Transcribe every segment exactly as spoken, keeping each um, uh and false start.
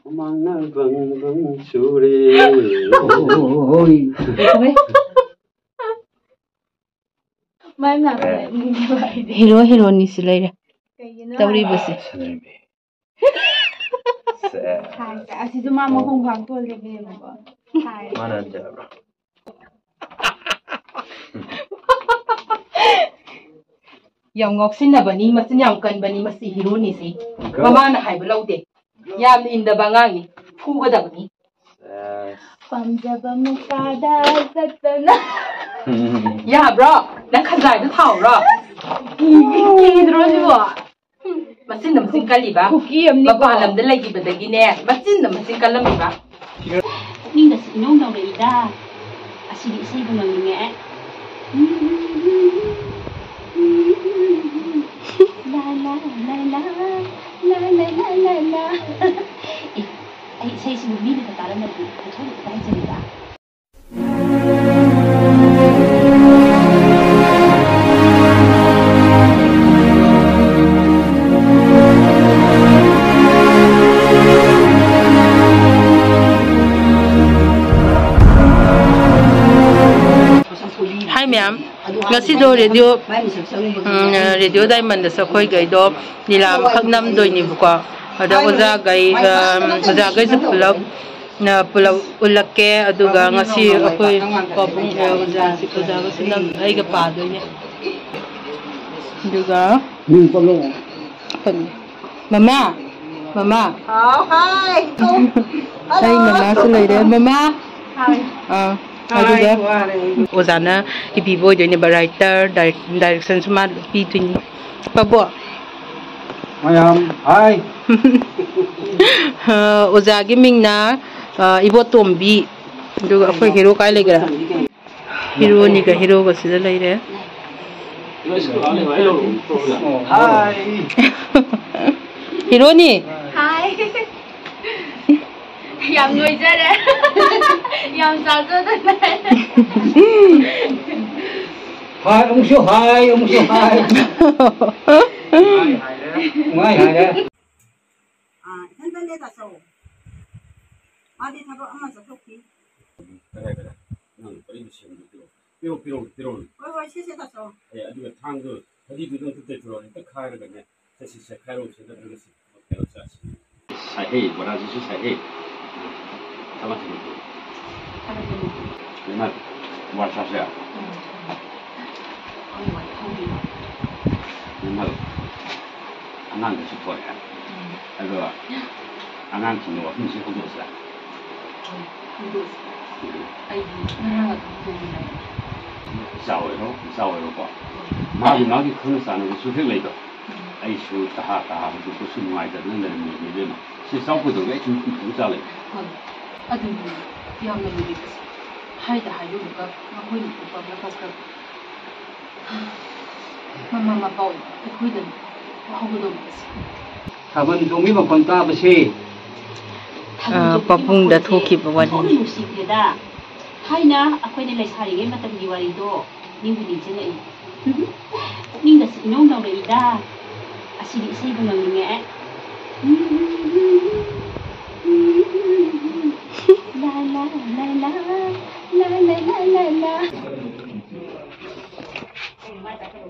ꯃꯃꯥꯡꯅ ꯕꯪ ꯕꯪ ꯆꯨꯔꯦ꯫ ꯍꯣꯏ꯫ ꯃꯥꯏ ꯃꯅꯥꯛꯇ ꯂꯩꯕ ꯃꯤꯗꯣ ꯑꯩꯗꯤ꯫ ꯍꯤꯔꯣ ꯍꯤꯔꯣꯅꯤꯁꯨ ꯂꯩꯔꯦ꯫ ꯀꯩꯒꯤꯅꯣ? ꯇꯧꯔꯤꯕꯁꯦ꯫ ꯁꯦ꯫ ꯍꯥꯏꯁꯦ꯫ ꯑꯁꯤꯁꯨ ꯃꯥ ꯃꯈꯣꯡ ꯈ꯭ꯋꯥꯡ ꯀꯣꯜꯂꯤꯕꯅꯦꯕꯀꯣ꯫ ꯍꯥꯏ꯫ ꯃꯥꯟꯅꯗꯕ꯭ꯔꯣ? ꯌꯥꯝ ꯉꯥꯎꯁꯤꯟꯅꯕꯅꯤ, ꯃꯆꯤꯟ ꯌꯥꯝ ꯀꯟꯕꯅꯤ ꯃꯁꯤ ꯍꯤꯔꯣꯅꯤꯁꯤ꯫ ꯃꯃꯥꯅ ꯍꯥꯏꯕ ꯂꯧꯗꯦ꯫ ꯌꯥꯝ ꯏꯟꯗꯕ ꯑꯉꯥꯡꯅꯤ꯫ ꯐꯨꯒꯗꯕꯅꯤ꯫ ꯁꯦꯁ꯫ ꯄꯥꯝꯖꯕ ꯃꯆꯥꯗ ꯆꯠꯇꯅ꯫ ꯌꯥꯕ꯭ꯔꯣ? ꯅꯪ ꯈꯖꯥꯏꯗꯣ ꯊꯥꯎꯔꯣ? ꯀꯤꯗ꯭ꯔꯣ ꯁꯤꯕꯣ? ꯃꯆꯤꯟꯅ ꯃꯆꯤꯟ ꯀꯜꯂꯤꯕ? ꯀꯨꯀꯤ ꯑꯃꯅꯤꯀꯣ꯫ ꯃꯄꯥꯟ ꯂꯝꯗ ꯂꯩꯈꯤꯕꯗꯒꯤꯅꯦ, ꯃꯆꯤꯟꯅ ꯃꯆꯤꯟ ꯀꯜꯂꯝꯃꯤꯕ? ꯄꯨꯛꯅꯤꯡꯒꯁꯤ ꯏꯅꯧ ꯅꯧꯔꯛꯏꯗ꯫ ꯑꯁꯤꯗꯤ ꯏꯁꯩꯕꯨ ꯉꯪꯅꯤꯡꯉꯛꯑꯦ꯫ ꯂꯥ, ꯂꯥ, ꯂꯥ, ꯂꯥ꯫ ꯑꯦ, ꯑꯩ ꯏꯁꯩꯁꯤꯕꯨ ꯃꯤꯅꯒ ꯇꯥꯔꯝꯃꯗꯤ ꯈꯣꯟꯊꯣꯛ ꯏꯀꯥꯏꯖꯩꯗ꯫ Hi ꯃꯌꯥꯝ, ꯉꯁꯤꯗꯣ ꯔꯦꯗꯤꯑꯣ, ꯎꯝ, ꯔꯦꯗꯤꯑꯣ ꯗꯥꯏꯃꯟꯗꯁꯨ ꯑꯩꯈꯣꯏꯈꯩꯗꯣ ꯂꯤꯂꯥ ꯑꯃꯈꯛ ꯅꯝꯗꯣꯏꯅꯦꯕꯀꯣ꯫ ꯑꯗ ꯑꯣꯖꯥꯈꯩ, ꯑꯝ, ꯑꯣꯖꯥꯈꯩꯁꯨ ꯄꯨꯂꯞ, ꯅ, ꯄꯨꯂꯞ ꯎꯠꯂꯛꯀꯦ꯫ ꯑꯗꯨꯒ ꯉꯁꯤ ꯑꯩꯈꯣꯏ ꯄꯥꯕꯨꯡ, ꯑ, ꯑꯣꯖꯥꯁꯤ, ꯑꯣꯖꯥꯒꯁꯨ ꯅꯝ-, ꯑꯩꯒ ꯄꯥꯗꯣꯏꯅꯦ꯫ ꯑꯗꯨꯒ ꯃꯃꯥ, ꯃꯃꯥ꯫ ꯍꯥꯎ, ꯍꯥꯏ꯫ ꯑꯩ ꯃꯃꯥꯁꯨ ꯂꯩꯔꯦ꯫ ꯃꯃꯥ꯫ ꯍꯥꯏ꯫ ꯑꯥ, ꯍꯥꯏ, ꯑꯗꯨꯒ ꯋꯥꯔꯦ꯫ ꯑꯣꯖꯥꯅ ꯏꯕꯤꯕ ꯑꯣꯏꯗꯣꯏꯅꯦꯕ, writer, direc-, directionꯁꯨ ꯃꯥ ꯄꯤꯗꯣꯏꯅꯤ꯫ ꯄꯥꯕꯣ꯫ ꯃꯌꯥꯝ, ꯍꯥꯏ꯫ ꯑ, ꯑꯣꯖꯥꯒꯤ ꯃꯤꯡꯅ, ꯑ, ꯏꯕꯣꯇꯣꯝꯕꯤ꯫ ꯑꯗꯨꯒ ꯑꯩꯈꯣꯏ ꯍꯦꯔꯣ ꯀꯥꯏ ꯂꯩꯒꯦ? ꯍꯤꯔꯣꯅꯤꯒ ꯍꯤꯔꯣꯒꯁꯤꯗ ꯂꯩꯔꯦ꯫ ꯍꯤꯔꯣꯅꯤ꯫ ꯍꯥꯏ꯫ ꯌꯥꯝ ꯅꯣꯏꯖꯔꯦ꯫ ꯌꯥꯝ ꯆꯥꯖꯗꯅ꯫ ꯍꯥꯏ, ꯑꯃꯨꯛꯁꯨ ꯍꯥꯏ, ꯑꯃꯨꯛꯁꯨ ꯍꯥꯏ꯫ ꯅꯨꯡꯉꯥꯏ ꯍꯥꯏꯔꯦ꯫ ꯑꯥ, ꯏꯊꯟꯇꯅꯦ ꯇꯥꯆꯧ꯫ ꯃꯥꯗꯤ ꯊꯕꯛ ꯑꯃ ꯆꯠꯊꯣꯛꯈꯤ꯫ ꯀꯗꯥꯏ, ꯀꯗꯥꯏ? ꯅꯪ ꯄꯔꯤꯗꯨ ꯁꯦꯝꯗꯣꯛꯄꯤꯔꯣ꯫ ꯄꯤꯔꯣ, ꯄꯤꯔꯣ, ꯄꯤꯔꯣ꯫ ꯍꯣꯏ, ꯍꯣꯏ, ꯁꯦ, ꯁꯦ, ꯇꯥꯆꯧ꯫ ꯑꯦ, ꯑꯗꯨꯒ ꯊꯥꯡꯗꯣ, ꯐꯗꯤꯗꯨꯗ ꯑꯝꯇ ꯇꯩꯊꯣꯔꯛꯑꯣ꯫ ꯍꯦꯛꯇ ꯈꯥꯏꯔꯒꯅꯦ꯫ ꯆꯠꯁꯤ, ꯆꯠꯈꯥꯏꯔꯣ, ꯁꯤꯗ ꯑꯗꯨꯒ ꯁꯤ ꯀꯩꯅꯣ ꯆꯥꯁꯤ꯫ ꯁꯥꯏꯍꯦ, ꯕꯣꯔꯥꯁꯤꯁꯨ ꯁꯥꯏꯍꯦ꯫ ꯊꯕꯛ ꯊꯕꯛ꯫ ꯊꯕꯛ ꯊꯕꯛ꯫ ꯏꯃꯥ, ꯕꯣꯔꯥ ꯆꯥꯁꯦ꯫ ꯎꯝ꯫ ꯍꯣꯏ, ꯍꯣꯏ, ꯊꯧꯕꯤꯔꯣ꯫ ꯏꯃꯥ, ꯑꯉꯥꯡꯗꯨꯁꯨ ꯊꯣꯛꯑꯦ꯫ ꯎꯝ꯫ ꯑꯗꯣ ꯑꯉꯥꯡꯁꯤꯡꯗꯣ ꯋꯥꯛꯀꯤꯡꯁꯦ ꯍꯧꯗꯣꯛꯑꯁꯤꯔꯥ? ꯍꯣꯏ, ꯍꯧꯗꯣꯛꯑꯁꯤ꯫ ꯎꯝ꯫ ꯑꯩꯗꯤ ꯉꯔꯥꯡ ꯑꯗꯨꯝ ꯍꯧꯗꯣꯛꯃꯤꯟꯅꯕꯅꯦ꯫ ꯏꯆꯥ ꯑꯣꯏꯔꯣ, ꯏꯆꯥ ꯑꯣꯏꯔꯣꯀꯣ꯫ ꯍꯣꯏ꯫ ꯃꯥꯒꯤ, ꯃꯥꯒꯤ ꯈꯪꯅ ꯆꯥꯟꯅꯕꯁꯨ ꯍꯦꯛ ꯂꯩꯗꯣ꯫ ꯑꯩꯁꯨ ꯇꯍꯥ ꯇꯍꯥ ꯍꯧꯗꯣꯛꯄꯁꯨ ꯅꯨꯡꯉꯥꯏꯇꯗꯅ ꯂꯩꯔꯝꯃꯤꯅꯦ, ꯏꯕꯦꯝꯃ꯫ ꯁꯤ ꯆꯥꯎ ꯀꯩꯗꯧꯒꯦ? ꯑꯩ ꯁꯨꯝ ꯄꯤꯊꯣꯛ ꯆꯥ ꯂꯩ꯫ ꯍꯣꯏ, ꯑꯗꯨꯅꯤ ꯌꯥꯝꯅ ꯂꯨꯔꯤꯕꯁꯦ꯫ ꯍꯥꯏꯗ ꯍꯥꯏꯔꯨꯔꯒ ꯃꯈꯣꯏꯅ ꯊꯣꯛꯄ ꯑꯃ ꯇꯧꯈ꯭ꯔꯒ ꯃꯃꯥ ꯃꯄꯥ ꯑꯣꯏꯕ ꯑꯩꯈꯣꯏꯗꯅꯤ ꯋꯥꯍꯧꯒꯗꯧꯔꯤꯕꯁꯦ꯫ ꯊꯥꯕꯜ ꯆꯣꯡꯕꯤ ꯃꯈꯣꯟ ꯇꯥꯕꯁꯦ꯫ ꯊꯥꯕꯜ ꯑ, ꯆꯣꯡꯕꯤ ꯄꯥꯕꯨꯡꯗ ꯃꯈꯣꯟꯁꯦ ꯊꯣꯛꯈꯤꯕ ꯋꯥꯔꯤꯅꯤ꯫ ꯑꯣꯟꯊꯣꯛꯅ ꯅꯨꯡꯁꯤꯈ꯭ꯔꯦꯗ꯫ ꯊꯥꯏꯅ ꯑꯩꯈꯣꯏꯅ ꯂꯩꯁꯥꯔꯤꯉꯩ ꯃꯇꯝꯒꯤ ꯋꯥꯔꯤꯗꯣ ꯅꯤꯡꯕꯨ ꯅꯤꯡꯁꯤꯡꯂꯛꯏ꯫ ꯄꯨꯛꯅꯤꯡꯒꯁꯤ ꯏꯅꯧ ꯅꯧꯔꯛꯏꯗ꯫ ꯑꯁꯤꯗꯤ ꯏꯁꯩꯕꯨ ꯉꯪꯅꯤꯡꯉꯛꯑꯦ꯫ ꯂꯥ, ꯂꯥ, ꯂꯥ, ꯂꯥ꯫ ꯂꯥ, ꯂꯥ, ꯂꯥ, ꯂꯥ, ꯂꯥ꯫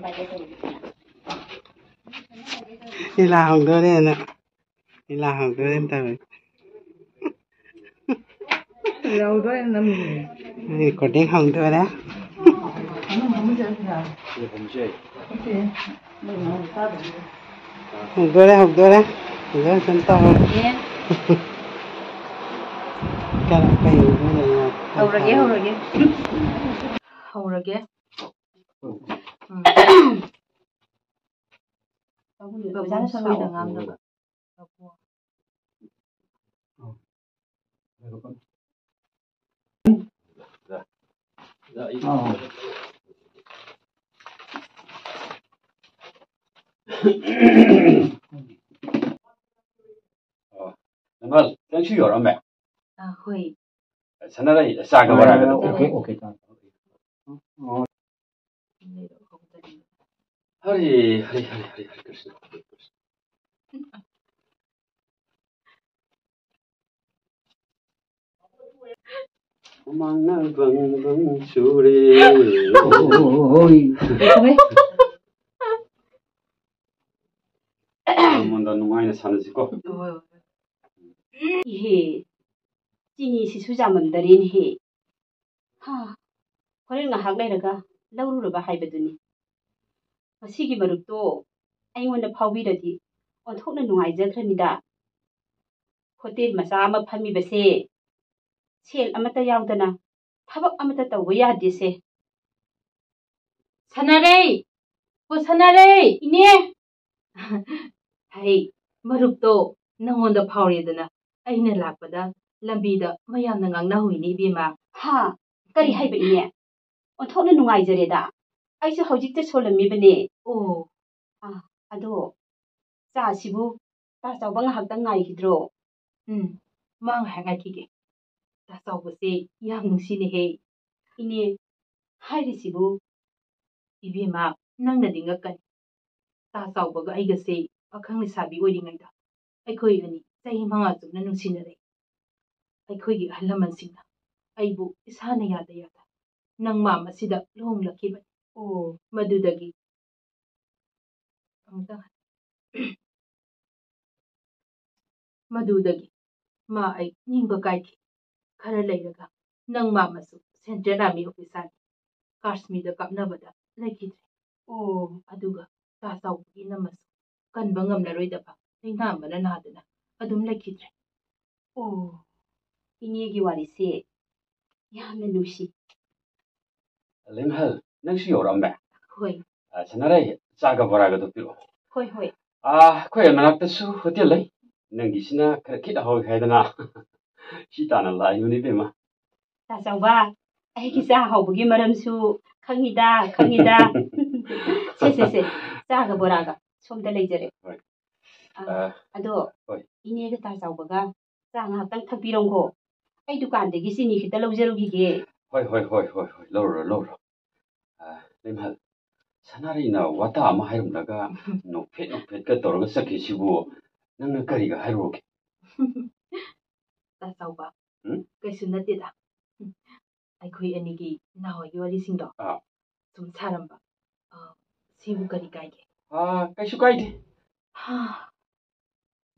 ꯂꯤꯂꯥ ꯍꯧꯗꯣꯔꯦꯅ꯫ ꯂꯤꯂꯥ ꯍꯧꯗꯣꯔꯦꯅ ꯇꯧꯔꯤ꯫ ꯌꯧꯗꯣꯔꯦ ꯅꯝꯃꯤꯅꯦ꯫ ꯔꯦꯀꯣꯔꯗꯤꯡ ꯍꯧꯗꯣꯔꯦ꯫ ꯍꯧꯗꯣꯔꯦ, ꯍꯧꯗꯣꯔꯦ꯫ ꯐꯖꯅ ꯁꯨꯝ ꯇꯧꯔꯣ꯫ ꯑꯦ꯫ ꯀꯔꯝ ꯀꯩ ꯍꯧꯗꯣꯔꯦ? ꯍꯧꯔꯒꯦ, ꯍꯧꯔꯒꯦ꯫ ꯍꯧꯔꯒꯦ꯫ ꯎꯝ꯫ ꯕꯕꯥꯅ ꯁꯣꯏꯗ ꯉꯥꯡꯗꯕ꯫ ꯅꯪꯁꯨ ꯌꯧꯔꯛꯑꯝꯃꯦ? ꯑ, ꯍꯣꯏ꯫ ꯁꯅꯥꯔꯩ, ꯆꯥꯒ ꯕꯣꯔꯥꯒꯗꯣ꯫ ꯑꯣꯀꯦ, ꯑꯣꯀꯦ, ꯇꯥꯔꯦ꯫ ꯍꯔꯦ, ꯍꯔꯦ, ꯍꯔꯦ, ꯍꯔꯦ, ꯍꯔꯦ ꯀ꯭ꯔꯤꯁꯅ, ꯍꯔꯦ ꯀ꯭ꯔꯤꯁꯅ꯫ ꯍꯨꯃꯥꯡꯅ ꯕꯪ ꯕꯪ ꯆꯨꯔꯦ꯫ ꯍꯣꯏ꯫ ꯃꯉꯣꯟꯗ ꯅꯨꯡꯉꯥꯏꯅ ꯁꯥꯟꯅꯁꯤꯀꯣ꯫ ꯏꯍꯦ, ꯆꯤꯅꯤꯁꯤꯁꯨ ꯌꯥꯝꯃꯝꯗꯔꯦꯅꯦꯍꯦ꯫ ꯍꯥ, ꯍꯣꯔꯦꯟ ꯉꯥꯏꯍꯥꯛ ꯂꯩꯔꯒ ꯂꯧꯔꯨꯔꯕ ꯍꯥꯏꯕꯗꯨꯅꯤ꯫ ꯃꯁꯤꯒꯤ ꯃꯔꯨꯞꯇꯣ ꯑꯩꯉꯣꯟꯗ ꯐꯥꯎꯕꯤꯔꯗꯤ ꯑꯣꯟꯊꯣꯛꯅ ꯅꯨꯡꯉꯥꯏꯖꯈ꯭ꯔꯅꯤꯗ꯫ ꯍꯣꯇꯦꯜ ꯃꯆꯥ ꯑꯃ ꯐꯝꯃꯤꯕꯁꯦ ꯁꯦꯜ ꯑꯃꯠꯇ ꯌꯥꯎꯗꯅ ꯊꯕꯛ ꯑꯃꯠꯇ ꯇꯧꯕ ꯌꯥꯗꯦꯁꯦ꯫ ꯁꯥꯟꯅꯔꯩ! ꯑꯣ, ꯁꯥꯟꯅꯔꯩ! ꯏꯅꯦ! ꯍꯩ, ꯃꯔꯨꯞꯇꯣ ꯅꯪꯉꯣꯟꯗ ꯐꯥꯎꯔꯦꯗꯅ ꯑꯩꯅ ꯂꯥꯛꯄꯗ ꯂꯝꯕꯤꯗ ꯃꯌꯥꯝꯅ ꯉꯥꯡꯅꯍꯧꯏꯅꯦ, ꯏꯕꯦꯝꯃ꯫ ꯍꯥ? ꯀꯔꯤ ꯍꯥꯏꯕ, ꯏꯅꯦ? ꯑꯣꯟꯊꯣꯛꯅ ꯅꯨꯡꯉꯥꯏꯖꯔꯦꯗ꯫ ꯑꯩꯁꯨ ꯍꯧꯖꯤꯛꯇ ꯁꯣꯜꯂꯝꯃꯤꯕꯅꯦ꯫ ꯑꯣ꯫ ꯑꯥ, ꯑꯗꯣ ꯆꯥꯁꯤꯕꯨ ꯇꯥ ꯆꯥꯎꯕ ꯉꯥꯏꯍꯥꯛꯇꯪ ꯉꯥꯏꯈꯤꯗ꯭ꯔꯣ? ꯎꯝ, ꯃꯥ ꯉꯥꯏꯍꯥꯛ ꯉꯥꯏꯈꯤꯒꯦ꯫ ꯇꯥ ꯆꯥꯎꯕꯁꯦ ꯌꯥꯝ ꯅꯨꯡꯁꯤꯅꯦꯍꯦ꯫ ꯏꯅꯦ, ꯍꯥꯏꯔꯤꯁꯤꯕꯨ? ꯏꯕꯦꯝꯃ, ꯅꯪꯅꯗꯤ ꯉꯛꯀꯅꯤ꯫ ꯇꯥ ꯆꯥꯎꯕꯒ ꯑꯩꯒꯁꯦ ꯄꯥꯈꯪ ꯂꯩꯁꯥꯕꯤ ꯑꯣꯏꯔꯤꯉꯩꯗ ꯑꯩꯈꯣꯏ ꯑꯅꯤ ꯆꯍꯤ ꯃꯉꯥ ꯆꯨꯞꯅ ꯅꯨꯡꯁꯤꯅꯔꯛꯏ꯫ ꯑꯩꯈꯣꯏꯒꯤ ꯑꯍꯜ ꯂꯃꯟꯁꯤꯡꯅ ꯑꯩꯕꯨ ꯏꯁꯥꯅ ꯌꯥꯗ ꯌꯥꯗ ꯅꯪ ꯃꯥꯝ ꯑꯁꯤꯗ ꯂꯨꯍꯣꯡꯂꯛꯈꯤꯕꯅꯤ꯫ ꯑꯣ꯫ ꯃꯗꯨꯗꯒꯤ ꯑꯃꯨꯛꯇꯪ ꯃꯗꯨꯗꯒꯤ ꯃꯥ ꯑꯩ ꯅꯤꯡꯕ ꯀꯥꯏꯈꯤ꯫ ꯈꯔ ꯂꯩꯔꯒ ꯅꯪ ꯃꯥꯝ ꯑꯁꯨ ꯁꯦꯟꯇ꯭ꯔꯦꯜ ꯑꯥꯔꯃꯤ ꯑꯣꯐꯤꯁꯥꯔꯅꯤ꯫ ꯀꯥꯁꯃꯤꯔꯗ ꯀꯥꯞꯅꯕꯗ ꯂꯩꯈꯤꯗ꯭ꯔꯦ꯫ ꯑꯣ꯫ ꯑꯗꯨꯒ ꯇꯥ ꯆꯥꯎꯕꯒꯤ ꯏꯅꯝꯃꯁꯨ ꯀꯟꯕ ꯉꯝꯂꯔꯣꯏꯗꯕ ꯂꯩꯅꯥ ꯑꯃꯅ ꯅꯥꯗꯨꯅ ꯑꯗꯨꯝ ꯂꯩꯈꯤꯗ꯭ꯔꯦ꯫ ꯑꯣ, ꯏꯅꯦꯒꯤ ꯋꯥꯔꯤꯁꯦ ꯌꯥꯝꯅ ꯅꯨꯡꯁꯤ꯫ ꯂꯩꯃꯍꯜ, ꯅꯪꯁꯨ ꯌꯧꯔꯛꯑꯝꯃꯦ? ꯍꯣꯏ꯫ ꯑ, ꯁꯅꯥꯔꯩ, ꯆꯥꯒ ꯕꯣꯔꯥꯒꯗꯣ ꯄꯤꯔꯛꯑꯣ꯫ ꯍꯣꯏ, ꯍꯣꯏ꯫ ꯑ, ꯑꯩꯈꯣꯏ ꯃꯅꯥꯛꯇꯁꯨ ꯍꯣꯇꯦꯜ ꯂꯩ꯫ ꯅꯪꯒꯤꯁꯤꯅ ꯈꯔ ꯈꯤꯠ ꯍꯥꯎꯏ ꯍꯥꯏꯗꯅ ꯁꯤ ꯇꯥꯅ ꯂꯥꯛꯏꯕꯅꯤ, ꯏꯕꯦꯝꯃ꯫ ꯇꯥ ꯆꯥꯎꯕ, ꯑꯩꯒꯤ ꯆꯥ ꯍꯥꯎꯕꯒꯤ ꯃꯔꯝꯁꯨ ꯈꯪꯉꯤꯗ, ꯈꯪꯉꯤꯗ꯫ ꯁꯦ, ꯁꯦ, ꯁꯦ, ꯆꯥꯒ ꯕꯣꯔꯥꯒ ꯁꯣꯝꯗ ꯂꯩꯖꯔꯦ꯫ ꯍꯣꯏ꯫ ꯑ, ꯑ, ꯑꯗꯣ, ꯍꯣꯏ꯫ ꯏꯅꯦꯒ ꯇꯥ ꯆꯥꯎꯕꯒ ꯆꯥ ꯉꯥꯏꯍꯥꯛꯇꯪ ꯊꯛꯄꯤꯔꯝꯈꯣ꯫ ꯑꯩ ꯗꯨꯀꯥꯟꯗꯒꯤ ꯆꯤꯅꯤ ꯈꯤꯇ ꯂꯧꯖꯔꯨꯈꯤꯒꯦ꯫ ꯍꯣꯏ, ꯍꯣꯏ, ꯍꯣꯏ, ꯍꯣꯏ, ꯍꯣꯏ, ꯂꯧꯔꯨꯔꯣ, ꯂꯧꯔꯨꯔꯣ꯫ ꯑ, ꯂꯩꯃꯍꯜ, ꯁꯅꯥꯔꯩꯅ ꯋꯥꯇꯥ ꯑꯃ ꯍꯥꯏꯔꯝꯂꯒ ꯅꯣꯛꯐꯦꯠ ꯅꯣꯛꯐꯦꯠꯀ ꯇꯧꯔꯒ ꯆꯠꯈꯤꯁꯤꯕꯨ ꯅꯪꯅ ꯀꯔꯤꯒ ꯍꯥꯏꯔꯨꯔꯒꯦ? ꯇꯥ ꯆꯥꯎꯕ, ꯎꯝ? ꯀꯩꯁꯨ ꯅꯠꯇꯦꯗ꯫ ꯑꯩꯈꯣꯏ ꯑꯅꯤꯒꯤ ꯅꯍꯥꯟꯋꯥꯏꯒꯤ ꯋꯥꯔꯤꯁꯤꯡꯗꯣ ꯑꯥ꯫ ꯁꯨꯝ ꯁꯥꯔꯝꯕ꯫ ꯑ, ꯁꯤꯕꯨ ꯀꯔꯤ ꯀꯥꯏꯒꯦ? ꯑꯥ, ꯀꯩꯁꯨ ꯀꯥꯏꯗꯦ꯫ ꯍꯥ,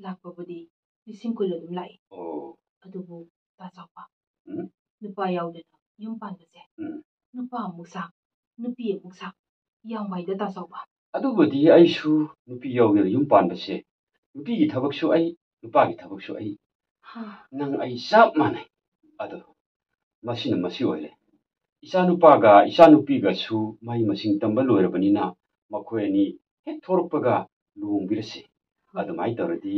ꯂꯥꯛꯄꯕꯨꯗꯤ ꯂꯤꯁꯤꯡ ꯀꯨꯟ ꯑꯗꯨꯝ ꯂꯥꯛꯏ꯫ ꯑꯣ꯫ ꯑꯗꯨꯕꯨ ꯇꯥ ꯆꯥꯎꯕ, ꯎꯝ? ꯅꯨꯄꯥ ꯌꯥꯎꯗꯅ ꯌꯨꯝ ꯄꯥꯟꯕꯁꯦ ꯎꯝ꯫ ꯅꯨꯄꯥ ꯑꯃꯨꯛ ꯁꯥ, ꯅꯨꯄꯤ ꯑꯃꯨꯛ ꯁꯥ, ꯌꯥꯝ ꯋꯥꯏꯗ ꯇꯥ ꯆꯥꯎꯕ꯫ ꯑꯗꯨꯕꯨꯗꯤ ꯑꯩꯁꯨ ꯅꯨꯄꯤ ꯌꯥꯎꯗꯅ ꯌꯨꯝ ꯄꯥꯟꯕꯁꯦ, ꯅꯨꯄꯤꯒꯤ ꯊꯕꯛꯁꯨ ꯑꯩ, ꯅꯨꯄꯥꯒꯤ ꯊꯕꯛꯁꯨ ꯑꯩ, ꯍꯥ, ꯅꯪ ꯑꯩ ꯆꯞ ꯃꯥꯟꯅꯩ꯫ ꯑꯗꯣ ꯃꯁꯤꯅ ꯃꯁꯤ ꯑꯣꯏꯔꯦ, ꯏꯆꯥꯅꯨꯄꯥꯒ ꯏꯆꯥꯅꯨꯄꯤꯒꯁꯨ ꯃꯍꯩ ꯃꯁꯤꯡ ꯇꯝꯕ ꯂꯣꯏꯔꯕꯅꯤꯅ ꯃꯈꯣꯏ ꯑꯅꯤ ꯍꯦꯛ ꯊꯣꯔꯛꯄꯒ ꯂꯨꯍꯣꯡꯕꯤꯔꯁꯤ꯫ ꯑꯗꯨꯃꯥꯏꯅ ꯇꯧꯔꯗꯤ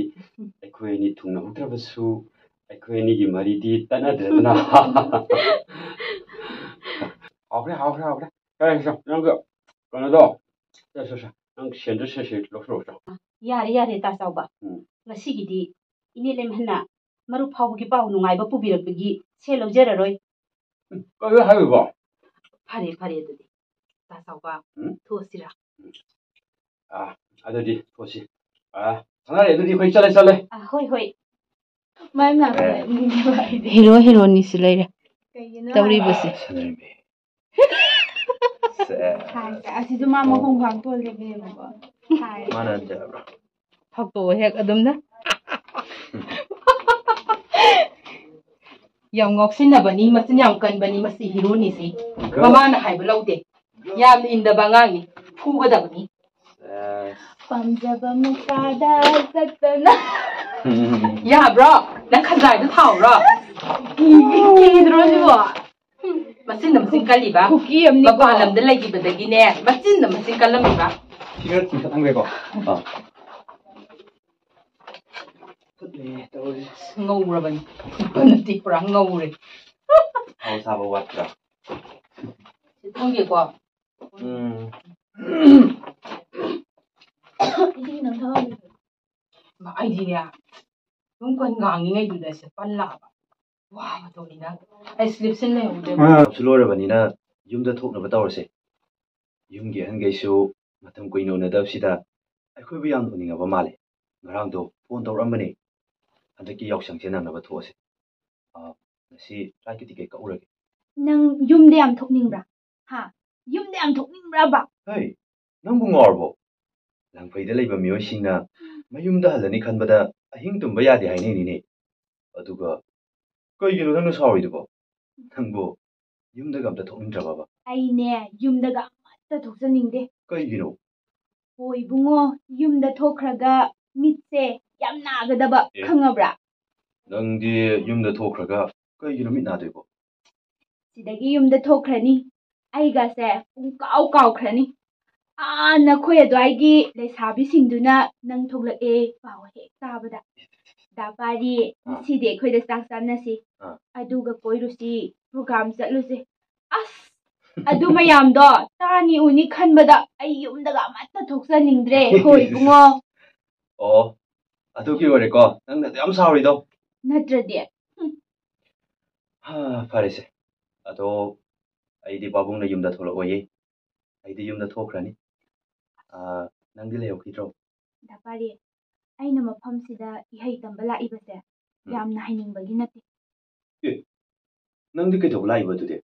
ꯑꯩꯈꯣꯏ ꯑꯅꯤ ꯊꯨꯡꯅꯍꯧꯗ꯭ꯔꯕꯁꯨ ꯑꯩꯈꯣꯏ ꯑꯅꯤꯒꯤ ꯃꯔꯤꯗꯤ ꯇꯠꯅꯗ꯭ꯔꯦꯗꯅ꯫ ꯍꯥꯎꯈ꯭ꯔꯦ, ꯍꯥꯎꯈ꯭ꯔꯦ, ꯍꯥꯎꯈ꯭ꯔꯦ꯫ ꯀꯔꯤ ꯅꯪꯒ ꯀꯩꯅꯣꯗꯣ, ꯁꯦ, ꯁꯦ, ꯁꯦ, ꯅꯪ ꯁꯦꯟꯗꯣ ꯁꯦ, ꯁꯦ, ꯂꯧꯁꯜꯂꯣ, ꯂꯧꯁꯜꯂꯣ꯫ ꯌꯥꯔꯦ, ꯌꯥꯔꯦ, ꯇꯥ ꯆꯥꯎꯕ꯫ ꯎꯝ꯫ ꯉꯁꯤꯒꯤꯗꯤ ꯏꯅꯦ ꯂꯦꯝꯍꯟꯅ ꯃꯔꯨꯞ ꯐꯥꯎꯕꯒꯤ ꯄꯥꯎ ꯅꯨꯡꯉꯥꯏꯕ ꯄꯨꯕꯤꯔꯛꯄꯒꯤ ꯁꯦꯜ ꯂꯧꯖꯔꯔꯣꯏ꯫ ꯎꯝ, ꯀꯩꯅꯣ ꯍꯥꯏꯔꯤꯕꯣ? ꯐꯔꯦ, ꯐꯔꯦ, ꯑꯗꯨꯗꯤ ꯇꯥ ꯆꯥꯎꯕ, ꯎꯝ? ꯊꯣꯛꯑꯁꯤꯔꯥ? ꯑꯥ, ꯑꯗꯨꯗꯤ ꯊꯣꯛꯑꯁꯤ꯫ ꯑꯥ, ꯁꯅꯥꯔꯩ, ꯑꯗꯨꯗꯤ ꯑꯩꯈꯣꯏ ꯆꯠꯂꯦ, ꯆꯠꯂꯦ꯫ ꯑ, ꯍꯣꯏ, ꯍꯣꯏ꯫ ꯃꯥꯏ ꯃꯅꯥꯛꯇ ꯑꯦ꯫ ꯂꯩꯅꯤꯡꯉꯦꯕ ꯑꯩꯗꯤ꯫ ꯍꯦꯔꯣ ꯍꯦꯔꯣꯅꯤꯁꯨ ꯂꯩꯔꯦ꯫ ꯀꯩꯒꯤꯅꯣ? ꯇꯧꯔꯤꯕꯁꯦ꯫ ꯁꯅꯥꯔꯩ꯫ ꯍꯥꯏ, ꯑꯁꯤꯁꯨ ꯃꯥ ꯃꯈꯣꯡ ꯈꯥꯡ ꯊꯣꯛꯑ ꯂꯩꯕꯅꯦꯕꯀꯣ꯫ ꯍꯥꯏ꯫ ꯃꯥꯅ ꯍꯟꯖꯔꯕ꯭ꯔꯣ? ꯐꯛꯇꯣꯛꯑꯣ ꯍꯦꯛ ꯑꯗꯨꯝꯅ꯫ ꯌꯥꯝ ꯉꯥꯎꯁꯤꯟꯅꯕꯅꯤ, ꯃꯆꯤꯟ ꯌꯥꯝ ꯀꯟꯕꯅꯤ ꯃꯁꯤ ꯍꯤꯔꯣꯅꯤꯁꯤ꯫ ꯃꯃꯥꯅ ꯍꯥꯏꯕ ꯂꯧꯗꯦ꯫ ꯌꯥꯝꯅ ꯏꯟꯗꯕ ꯑꯉꯥꯡꯅꯤ꯫ ꯐꯨꯒꯗꯕꯅꯤ꯫ ꯑꯦ꯫ ꯄꯥꯝꯖꯕ ꯃꯆꯥꯗ ꯆꯠꯇꯅ꯫ ꯌꯥꯕ꯭ꯔꯣ? ꯅꯪ ꯈꯖꯥꯏꯗꯣ ꯊꯥꯎꯔꯣ? ꯀꯤꯗ꯭ꯔꯣ ꯁꯤꯕꯣ? ꯃꯆꯤꯟꯅ ꯃꯆꯤꯟ ꯀꯜꯂꯤꯕ꯫ ꯀꯨꯀꯤ ꯑꯃꯅꯤꯀꯣ꯫ ꯃꯄꯥꯟ ꯂꯝꯗ ꯂꯩꯈꯤꯕꯗꯒꯤꯅꯦ ꯃꯆꯤꯟꯅ ꯃꯆꯤꯟ ꯀꯜꯂꯝꯃꯤꯕ꯫ ꯁꯤꯒꯔꯦꯠ ꯆꯤꯡꯈꯠꯍꯟꯈ꯭ꯔꯦꯀꯣ? ꯑꯥ꯫ ꯐꯨꯠꯂꯦ ꯇꯧꯔꯤꯁꯦ꯫ ꯉꯧꯔꯕꯅꯤ꯫ ꯅꯠꯇꯦ, ꯄꯨꯔꯥ ꯉꯧꯔꯦ꯫ ꯊꯥꯎ ꯁꯥꯕ ꯋꯥꯠꯄ꯭ꯔꯥ? ꯁꯤ ꯊꯝꯒꯦꯀꯣ꯫ ꯎꯝ꯫ ꯏꯁꯤꯡ ꯈꯤꯇꯪ ꯊꯛꯍꯧꯒꯦ꯫ ꯃꯥ, ꯑꯩꯗꯤꯅꯦ ꯁꯨꯝ ꯀꯟ ꯉꯥꯡꯉꯤꯉꯩꯗꯨꯗ ꯁꯦ ꯄꯜꯂꯛꯑꯕ꯫ ꯋꯥꯕ ꯇꯧꯅꯤꯅ ꯑꯩ ꯁ꯭ꯂꯤꯞꯁꯤꯟ ꯂꯩꯍꯧꯗ꯭ꯔꯦ꯫ ꯊꯕꯛꯁꯨ ꯂꯣꯏꯔꯕꯅꯤꯅ ꯌꯨꯝꯗ ꯊꯣꯛꯅꯕ ꯇꯧꯔꯁꯦ꯫ ꯌꯨꯝꯒꯤ ꯑꯍꯟꯈꯩꯁꯨ ꯃꯇꯝ ꯀꯨꯏꯅ ꯎꯅꯗꯕꯁꯤꯗ ꯑꯩꯈꯣꯏꯕꯨ ꯌꯥꯝꯅ ꯎꯅꯤꯡꯉꯕ ꯃꯥꯜꯂꯦ꯫ ꯉꯔꯥꯡꯗꯣ ꯐꯣꯟ ꯇꯧꯔꯛꯑꯝꯕꯅꯦ꯫ ꯍꯟꯗꯛꯀꯤ ꯌꯥꯎꯁꯪꯁꯦ ꯅꯪꯅꯕ ꯊꯣꯛꯑꯁꯦ꯫ ꯑꯥ, ꯉꯁꯤ ꯐ꯭ꯂꯥꯏꯠꯀꯤ ꯇꯤꯀꯦꯠ ꯀꯛꯎꯔꯒꯦ꯫ ꯅꯪ ꯌꯨꯝꯗ ꯌꯥꯝ ꯊꯣꯛꯅꯤꯡꯕ꯭ꯔꯥ? ꯍꯥ? ꯌꯨꯝꯗ ꯌꯥꯝ ꯊꯣꯛꯅꯤꯡꯕ꯭ꯔꯕ? ꯍꯩ, ꯅꯪꯕꯨ ꯉꯥꯎꯔꯕꯣ? ꯂꯪꯐꯩꯗ ꯂꯩꯕ ꯃꯤꯑꯣꯏꯁꯤꯡꯅ ꯃꯌꯨꯝꯗ ꯍꯜꯂꯅꯤ ꯈꯟꯕꯗ ꯑꯍꯤꯡ ꯇꯨꯝꯕ ꯌꯥꯗꯦ ꯍꯥꯏꯅꯩꯅꯤꯅꯦ꯫ ꯑꯗꯨꯒ ꯀꯩꯒꯤꯅꯣ ꯅꯪꯅ ꯁꯥꯎꯔꯤꯗꯨꯕꯣ? ꯅꯪꯕꯨ ꯌꯨꯝꯗꯒ ꯑꯝꯇ ꯊꯣꯛꯅꯤꯡꯗ꯭ꯔꯕꯕ? ꯑꯩꯅꯦ, ꯌꯨꯝꯗꯒ ꯑꯃꯠꯇ ꯊꯣꯛꯆꯅꯤꯡꯗꯦ꯫ ꯀꯩꯒꯤꯅꯣ? ꯍꯣ ꯏꯕꯨꯡꯉꯣ, ꯌꯨꯝꯗ ꯊꯣꯛꯈ꯭ꯔꯒ ꯃꯤꯠꯁꯦ ꯌꯥꯝ ꯅꯥꯒꯗꯕ, ꯑꯦ꯫ ꯈꯪꯉꯕ꯭ꯔꯥ? ꯅꯪꯗꯤ ꯌꯨꯝꯗ ꯊꯣꯛꯈ꯭ꯔꯒ ꯀꯩꯒꯤꯅꯣ ꯃꯤꯠ ꯅꯥꯗꯣꯏꯕꯣ? ꯁꯤꯗꯒꯤ ꯌꯨꯝꯗ ꯊꯣꯛꯈ꯭ꯔꯅꯤ, ꯑꯩꯒꯁꯦ ꯄꯨꯡꯀꯥꯎ ꯀꯥꯎꯈ꯭ꯔꯅꯤ꯫ ꯑꯥ, ꯅꯈꯣꯏ ꯑꯗꯨꯋꯥꯏꯒꯤ ꯂꯩꯁꯥꯕꯤꯁꯤꯡꯗꯨꯅ ꯅꯪ ꯊꯣꯛꯂꯛꯑꯦ ꯄꯥꯎ ꯍꯦꯛ ꯇꯥꯕꯗ꯫ "ꯗꯥ ꯄꯥꯔꯤ, ꯑꯥ꯫ ꯉꯁꯤꯗꯤ ꯑꯩꯈꯣꯏꯗ ꯆꯥꯛ ꯆꯥꯅꯁꯤ꯫ ꯑꯥ꯫ ꯑꯗꯨꯒ ꯀꯣꯏꯔꯨꯁꯤ, ꯄ꯭ꯔꯣꯒ꯭ꯔꯥꯝ ꯆꯠꯂꯨꯁꯤ꯫" ꯑꯁ, ꯑꯗꯨ ꯃꯌꯥꯝꯗꯣ ꯇꯥꯅꯤ ꯎꯅꯤ ꯈꯟꯕꯗ ꯑꯩ ꯌꯨꯝꯗꯒ ꯑꯃꯠꯇ ꯊꯣꯛꯆꯅꯤꯡꯗ꯭ꯔꯦ꯫ ꯍꯣꯏ ꯏꯕꯨꯡꯉꯣ꯫ ꯑꯣ, ꯑꯗꯨꯒꯤ ꯑꯣꯏꯔꯦꯀꯣ ꯅꯪꯅ ꯑꯗꯨ ꯌꯥꯝ ꯁꯥꯎꯔꯤꯗꯣ? ꯅꯠꯇ꯭ꯔꯗꯤ꯫ ꯍꯝ꯫ ꯍꯥ, ꯐꯔꯦꯁꯦ꯫ ꯑꯗꯣ ꯑꯩꯗꯤ ꯄꯥꯕꯨꯡꯅ ꯌꯨꯝꯗ ꯊꯣꯛꯂꯛꯑꯣꯌꯦ꯫ ꯑꯩꯗꯤ ꯌꯨꯝꯗ ꯊꯣꯛꯈ꯭ꯔꯅꯤ꯫ ꯑꯥ, ꯅꯪꯗꯤ ꯂꯩꯍꯧꯈꯤꯗ꯭ꯔꯣ? ꯗꯥ ꯄꯥꯔꯤ, ꯑꯩꯅ ꯃꯐꯝꯁꯤꯗ ꯏꯍꯩ ꯇꯝꯕ ꯂꯥꯛꯏꯕꯁꯦ ꯎꯝ꯫ ꯌꯥꯝꯅ ꯍꯩꯅꯤꯡꯕꯒꯤ ꯅꯠꯇꯦ꯫ ꯑꯦ, ꯅꯪꯗꯤ ꯀꯩꯗꯧꯕ ꯂꯥꯛꯏꯕ ꯑꯗꯨꯗꯤ?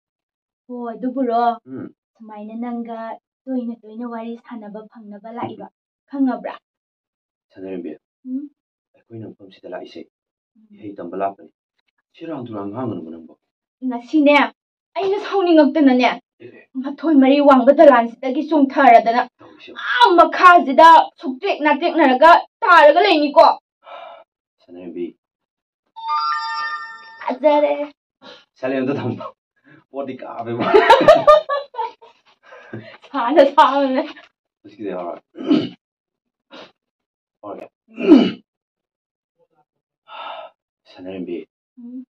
ꯍꯣ, ꯑꯗꯨꯕꯨꯔꯣ, ꯎꯝ꯫ ꯁꯨꯃꯥꯏꯅ ꯅꯪꯒ ꯇꯣꯏꯅ ꯇꯣꯏꯅ ꯋꯥꯔꯤ ꯁꯥꯟꯅꯕ ꯐꯪꯅꯕ ꯂꯥꯛꯏꯕ, ꯈꯪꯉꯕ꯭ꯔꯥ? ꯁꯅꯥꯔꯦꯝꯕꯤ, ꯎꯝ? ꯑꯩꯈꯣꯏꯅ ꯃꯐꯝꯁꯤꯗ ꯂꯥꯛꯏꯁꯦ ꯎꯝ꯫ ꯏꯍꯩ ꯇꯝꯕ ꯂꯥꯛꯄꯅꯤ꯫ ꯁꯦꯔꯥꯟ ꯇꯨꯔꯥꯟ ꯉꯥꯡꯒꯅꯨꯕ ꯅꯪꯕꯣ꯫ ꯉꯁꯤꯅꯦ, ꯑꯩꯅ ꯁꯥꯎꯅꯤꯡꯉꯛꯇꯅꯅꯦ, ꯑꯦ, ꯑꯦ꯫ ꯃꯊꯣꯏ ꯃꯔꯤ ꯋꯥꯡꯕ ꯗꯂꯥꯟꯁꯤꯗꯒꯤ ꯆꯣꯡꯊꯔꯗꯅ ꯇꯧꯔꯤꯁꯦ꯫ ꯑꯥ ꯃꯈꯥꯁꯤꯗ ꯁꯨꯛꯇꯦꯛ ꯅꯥꯇꯦꯛꯅꯔꯒ ꯇꯥꯔꯒ ꯂꯩꯅꯤꯀꯣ꯫ ꯁꯅꯥꯔꯦꯝꯕꯤ꯫ ꯐꯖꯔꯦ꯫ ꯁꯥꯏꯂꯦꯟꯗ ꯊꯝꯕ꯫ ꯄꯣꯠꯇꯤ ꯀꯥꯞꯄꯦꯕ꯫ ꯁꯥꯅ ꯁꯥꯕꯅꯦ꯫ ꯍꯧꯖꯤꯛꯀꯤꯗꯤ ꯍꯧꯔꯣꯏ꯫ ꯍꯧꯔꯒꯦ꯫ ꯁꯅꯥꯔꯦꯝꯕꯤ, ꯎꯝ꯫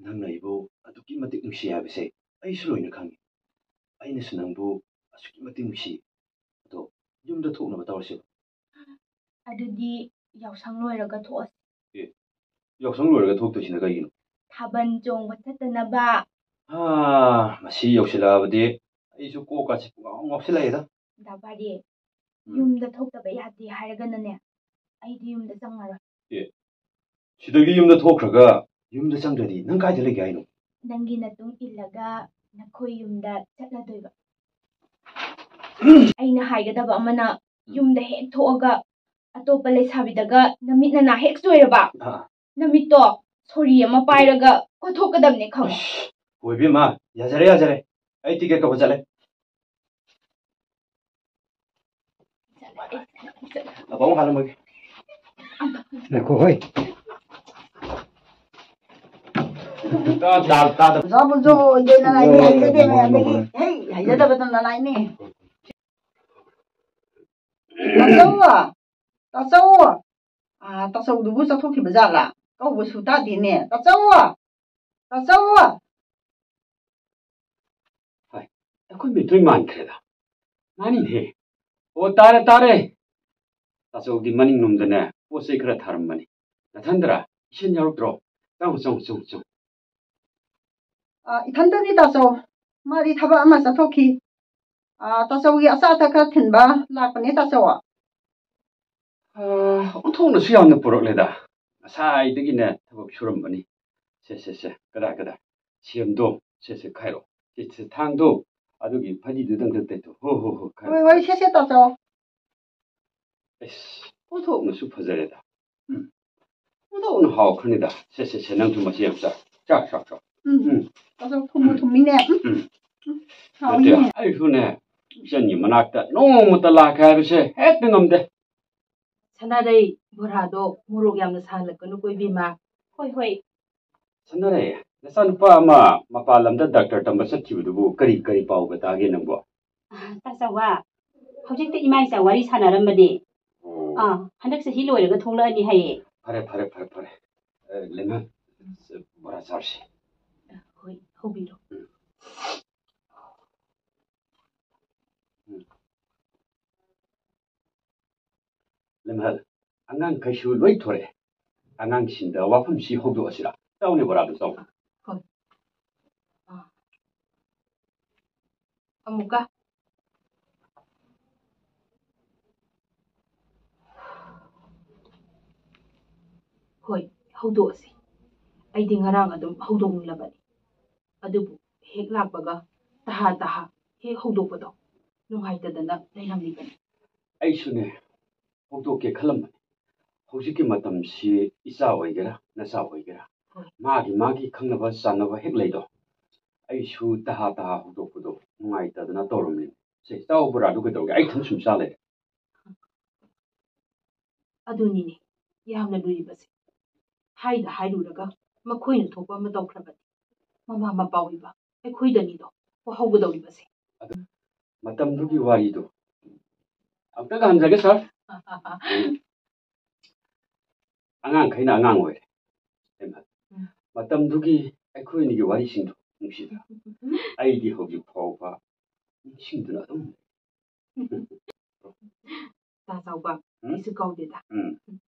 ꯅꯪꯅ ꯑꯩꯕꯨ ꯑꯗꯨꯛꯀꯤ ꯃꯇꯤꯛ ꯅꯨꯡꯁꯤ ꯍꯥꯏꯕꯁꯦ ꯑꯩꯁꯨ ꯂꯣꯏꯅ ꯈꯪꯉꯤ꯫ ꯑꯩꯅꯁꯨ ꯅꯪꯕꯨ ꯑꯁꯨꯛꯀꯤ ꯃꯇꯤꯛ ꯅꯨꯡꯁꯤ꯫ ꯑꯗꯣ ꯌꯨꯝꯗ ꯊꯣꯛꯅꯕ ꯇꯧꯔꯁꯦꯕ꯫ ꯑꯗꯨꯗꯤ ꯌꯥꯎꯁꯪ ꯂꯣꯏꯔꯒ ꯊꯣꯛꯑꯁꯤ꯫ ꯑꯦ, ꯌꯥꯎꯁꯪ ꯂꯣꯏꯔꯒ ꯊꯣꯛꯇꯣꯏꯁꯤꯅ ꯀꯩꯒꯤꯅꯣ? ꯊꯥꯕꯜ ꯆꯣꯡꯕ ꯆꯠꯇꯅꯕ꯫ ꯑꯥ, ꯃꯁꯤ ꯌꯧꯁꯤꯜꯂꯛꯑꯕꯗꯤ ꯑꯩꯁꯨ ꯀꯣꯛꯀꯥꯁꯦ ꯄꯨꯡꯉꯥꯎ ꯉꯥꯎꯁꯤꯜꯂꯛꯑꯦꯗ꯫ ꯗꯥ ꯄꯥꯔꯤ, ꯎꯝ꯫ ꯌꯨꯝꯗ ꯊꯣꯛꯇꯕ ꯌꯥꯗꯦ ꯍꯥꯏꯔꯒꯅꯅꯦ, ꯑꯩꯗꯤ ꯌꯨꯝꯗ ꯆꯪꯉꯔꯣꯏ꯫ ꯑꯦ, ꯁꯤꯗꯒꯤ ꯌꯨꯝꯗ ꯊꯣꯛꯈ꯭ꯔꯒ ꯌꯨꯝꯗ ꯆꯪꯗ꯭ꯔꯗꯤ ꯅꯪ ꯀꯥꯏꯗ ꯂꯩꯒꯦ ꯍꯥꯏꯅꯣ? ꯅꯪꯒꯤ ꯅꯇꯨꯡ ꯏꯜꯂꯒ ꯅꯈꯣꯏ ꯌꯨꯝꯗ ꯆꯠꯂꯗꯣꯏꯕ꯫ ꯑꯩꯅ ꯍꯥꯏꯒꯗꯕ ꯑꯃꯅ, ꯌꯨꯝꯗ ꯍꯦꯛ ꯊꯣꯛꯑꯒ ꯑꯇꯣꯞꯄ ꯂꯩꯁꯥꯕꯤꯗꯒ ꯅꯃꯤꯠ ꯅꯅꯥ ꯍꯦꯛ ꯆꯣꯏꯔꯕ, ꯑꯥ꯫ ꯅꯃꯤꯠꯇꯣ ꯁꯣꯔꯤ ꯑꯃ ꯄꯥꯏꯔꯒ ꯀꯣꯠꯊꯣꯛꯀꯗꯕꯅꯦ, ꯈꯪꯉꯣ꯫ ꯑꯁ, ꯍꯣꯏ ꯏꯕꯦꯝꯃ, ꯌꯥꯖꯔꯦ, ꯌꯥꯖꯔꯦ꯫ ꯑꯩ ꯇꯤꯀꯦꯠ ꯀꯛꯄ ꯆꯠꯂꯦ꯫ ꯂꯥꯛꯄ ꯑꯃꯨꯛ ꯍꯥꯜꯂꯝꯃꯒꯦ꯫ ꯉꯥꯏꯈꯣ, ꯍꯣꯏ꯫ ꯇꯥ-, ꯇꯥ-, ꯇꯥꯗꯕ꯫ ꯑꯣꯖꯥ ꯕꯨꯖꯣ, ꯑꯣꯏꯗꯦ ꯅꯅꯥꯏꯅꯤ, ꯍꯣꯏ, ꯍꯩꯖꯗꯦ ꯍꯣꯏ, ꯃꯌꯥꯝꯗꯒꯤ꯫ ꯍꯣꯏ, ꯍꯣꯏ꯫ ꯍꯩ, ꯍꯩꯖꯗꯕꯗꯣ ꯅꯅꯥꯏꯅꯤ꯫ ꯇꯥꯆꯧ! ꯇꯥꯆꯧ! ꯑꯥ, ꯇꯥꯆꯧꯗꯨꯕꯨ ꯆꯠꯊꯣꯛꯈꯤꯕ ꯖꯥꯠꯂꯥ? ꯀꯧꯕꯁꯨ ꯇꯥꯗꯦꯅꯦ꯫ ꯇꯥꯆꯧ! ꯇꯥꯆꯧ! ꯍꯥꯏ, ꯑꯩꯈꯣꯏ ꯃꯤꯠꯇꯨ ꯃꯥꯟꯈ꯭ꯔꯦꯗ꯫ ꯃꯥꯅꯤꯅꯦꯍꯦ꯫ ꯑꯣ, ꯇꯥꯔꯦ, ꯇꯥꯔꯦ꯫ ꯇꯥꯆꯧꯗꯤ ꯃꯅꯤꯡꯂꯣꯝꯗꯅꯦ ꯄꯣꯠ ꯆꯩ ꯈꯔ ꯊꯥꯔꯝꯕꯅꯤ꯫ ꯅꯊꯟꯗꯔꯥ? ꯏꯁꯤꯡ ꯌꯥꯎꯔꯛꯇ꯭ꯔꯣ? ꯆꯪꯉꯨ, ꯆꯪꯉꯨ, ꯆꯪꯉꯨ, ꯆꯪꯉꯨ꯫ ꯑꯥ, ꯏꯊꯟꯇꯅꯤ ꯇꯥꯆꯧ꯫ ꯃꯥꯗꯤ ꯊꯕꯛ ꯑꯃ ꯆꯠꯊꯣꯛꯈꯤ꯫ ꯑꯥ, ꯇꯥꯆꯧꯒꯤ ꯑꯆꯥ ꯑꯊꯛ ꯈꯔ ꯊꯤꯟꯕ ꯂꯥꯛꯄꯅꯦ ꯇꯥꯆꯧ꯫ ꯑꯥ, ꯑꯣꯟꯊꯣꯛꯅꯁꯨ ꯌꯥꯝꯅ ꯄꯨꯔꯛꯂꯦꯗ꯫ ꯉꯁꯥꯏꯗꯒꯤꯅꯦ ꯊꯕꯛ ꯁꯨꯔꯝꯕꯅꯤ꯫ ꯁꯦ, ꯁꯦ, ꯁꯦ, ꯀꯗꯥꯏ, ꯀꯗꯥꯏ? ꯁꯦꯝꯗꯣ, ꯁꯦ, ꯁꯦ, ꯈꯥꯏꯔꯣ꯫ ꯁꯦ, ꯁꯦ, ꯊꯥꯡꯗꯣ, ꯑꯗꯨꯒꯤ ꯐꯗꯤꯗꯨꯗꯪ ꯈꯛ ꯇꯩꯊꯣꯛ꯫ ꯍꯣ, ꯍꯣ, ꯍꯣ, ꯈꯥꯏꯔꯣ, ꯍꯣꯏ, ꯍꯣꯏ, ꯈꯥꯏꯔꯣ꯫ ꯁꯦ, ꯁꯦ, ꯇꯥꯆꯧ꯫ ꯑꯁ, ꯑꯣꯟꯊꯣꯛꯅꯁꯨ ꯐꯖꯔꯦꯗ꯫ ꯎꯝ, ꯑꯣꯟꯊꯣꯛꯅ ꯍꯥꯎꯈ꯭ꯔꯅꯤꯗ꯫ ꯁꯦ, ꯁꯦ, ꯁꯦ, ꯅꯪꯁꯨ ꯃꯆꯦ ꯑꯃ ꯆꯥ꯫ ꯆꯥ, ꯆꯥ, ꯆꯥ꯫ ꯎꯝ, ꯎꯝ꯫ ꯇꯥꯆꯧ, ꯊꯨꯝꯕꯨ ꯊꯨꯝꯃꯤꯅꯦ꯫ ꯎꯝ, ꯎꯝ꯫ ꯎꯝ, ꯅꯠꯇꯦ, ꯍꯥꯎꯏꯅꯦ꯫ ꯑꯩꯁꯨꯅꯦ ꯏꯆꯟꯒꯤ ꯃꯅꯥꯛꯇ ꯅꯣꯡꯃꯇ ꯂꯥꯛꯀꯦ ꯍꯥꯏꯕꯁꯦ ꯍꯦꯛꯇ ꯉꯝꯗꯦ꯫ ꯁꯅꯥꯔꯩ, ꯕꯣꯔꯥꯗꯣ ꯃꯣꯔꯣꯛ ꯌꯥꯝꯅ ꯁꯥꯍꯜꯂꯛꯀꯅꯨꯀꯣ, ꯏꯕꯦꯝꯃ꯫ ꯍꯣꯏ, ꯍꯣꯏ꯫ ꯁꯅꯥꯔꯩ, ꯅꯆꯥꯅꯨꯄꯥ ꯑꯃ ꯃꯄꯥꯟ ꯂꯝꯗ ꯗꯥꯛꯇꯔ ꯇꯝꯕ ꯆꯠꯈꯤꯕꯗꯨꯕꯨ ꯀꯔꯤ ꯀꯔꯤ ꯄꯥꯎꯒ ꯇꯥꯒꯦ ꯅꯪꯕꯣ? ꯑ, ꯇꯥꯆꯧꯋꯥ, ꯍꯧꯖꯤꯛꯇ ꯏꯃꯥ ꯏꯆꯥ ꯋꯥꯔꯤ ꯁꯥꯟꯅꯔꯝꯕꯅꯦ꯫ ꯑꯣ꯫ ꯑꯥ, ꯍꯟꯗꯛ ꯆꯍꯤ ꯂꯣꯏꯔꯒ ꯊꯣꯛꯂꯛꯑꯅꯤ ꯍꯥꯏꯌꯦ꯫ ꯐꯔꯦ, ꯐꯔꯦ, ꯐꯔꯦ, ꯐꯔꯦ꯫ ꯑ, ꯂꯦꯃꯟ, ꯕꯣꯔꯥ ꯆꯥꯔꯁꯤ꯫ ꯍꯣꯏ, ꯍꯧꯕꯤꯔꯣ꯫ ꯎꯝ꯫ ꯎꯝ꯫ ꯂꯦꯃꯍꯜ, ꯑꯉꯥꯡꯈꯩꯁꯨ ꯂꯣꯏ ꯊꯣꯔꯛꯑꯦ꯫ ꯑꯉꯥꯡꯁꯤꯡꯗ ꯋꯥꯐꯝꯁꯤ ꯍꯧꯗꯣꯛꯑꯁꯤꯔꯥ? ꯆꯥꯎꯅꯦ ꯕꯣꯔꯥꯗꯨ, ꯆꯥꯎ꯫ ꯍꯣꯏ꯫ ꯑꯥ꯫ ꯑꯃꯨꯛꯀ꯫ ꯍꯣꯏ, ꯍꯧꯗꯣꯛꯑꯁꯤ꯫ ꯑꯩꯗꯤ ꯉꯔꯥꯡ ꯑꯗꯨꯝ ꯍꯧꯗꯣꯛꯅꯤꯡꯂꯕꯅꯤ꯫ ꯑꯗꯨꯕꯨ ꯍꯦꯛ ꯂꯥꯛꯄꯒ ꯇꯍꯥ ꯇꯍꯥ ꯍꯦꯛ ꯍꯧꯗꯣꯛꯄꯗꯣ ꯅꯨꯡꯉꯥꯏꯇꯗꯅ ꯂꯩꯔꯝꯂꯤꯕꯅꯤ꯫ ꯑꯩꯁꯨꯅꯦ, ꯍꯧꯗꯣꯛꯀꯦ ꯈꯜꯂꯝꯕꯅꯤ꯫ ꯍꯧꯖꯤꯛꯀꯤ ꯃꯇꯝꯁꯤ ꯏꯆꯥ ꯑꯣꯏꯒꯦꯔꯥ ꯅꯆꯥ ꯑꯣꯏꯒꯦꯔꯥ, ꯍꯣꯏ꯫ ꯃꯥꯒꯤ ꯃꯥꯒꯤ ꯈꯪꯅꯕ ꯆꯥꯟꯅꯕ ꯍꯦꯛ ꯂꯩꯗꯣ꯫ ꯑꯩꯁꯨ ꯇꯍꯥ ꯇꯍꯥ ꯍꯧꯗꯣꯛꯄꯗꯣ ꯅꯨꯡꯉꯥꯏꯇꯗꯅ ꯇꯧꯔꯝꯃꯤꯅꯤ꯫ ꯁꯦ, ꯆꯥꯎ ꯕꯣꯔꯥꯗꯨ ꯀꯩꯗꯧꯒꯦ? ꯑꯩ ꯏꯊꯟ ꯁꯨꯝ ꯆꯥ ꯂꯩꯔꯦ꯫ ꯑꯗꯨꯅꯤꯅꯦ ꯌꯥꯝꯅ ꯂꯨꯔꯤꯕꯁꯦ꯫ ꯍꯥꯏꯗ ꯍꯥꯏꯔꯨꯔꯒ ꯃꯈꯣꯏꯅ ꯊꯣꯛꯄ ꯑꯃ ꯇꯧꯈ꯭ꯔꯕꯗꯤ ꯃꯃꯥ ꯃꯄꯥ ꯑꯣꯏꯕ ꯑꯩꯈꯣꯏꯗꯅꯤꯗꯣ ꯋꯥꯍꯧꯒꯗꯧꯔꯤꯕꯁꯦ꯫ ꯃꯇꯝꯗꯨꯒꯤ ꯋꯥꯔꯤꯗꯣ ꯑꯝꯇꯒ ꯍꯟꯖꯒꯦ ꯁꯥꯔ꯫ ꯑꯉꯥꯡꯈꯩꯅ ꯑꯉꯥꯡ ꯑꯣꯏꯔꯦ꯫ ꯎꯝ꯫ ꯃꯇꯝꯗꯨꯒꯤ ꯑꯩꯈꯣꯏ ꯑꯅꯤꯒꯤ ꯋꯥꯔꯤꯁꯤꯡꯗꯣ ꯅꯨꯡꯁꯤꯗ꯭ꯔꯥ? ꯑꯩꯗꯤ ꯍꯧꯖꯤꯛ ꯐꯥꯎꯕ ꯅꯤꯡꯁꯤꯡꯗꯨꯅ ꯑꯗꯨꯝ ꯇꯥ ꯆꯥꯎꯕ, ꯎꯝ? ꯑꯩꯁꯨ ꯀꯥꯎꯗꯦꯗ꯫ ꯎꯝ꯫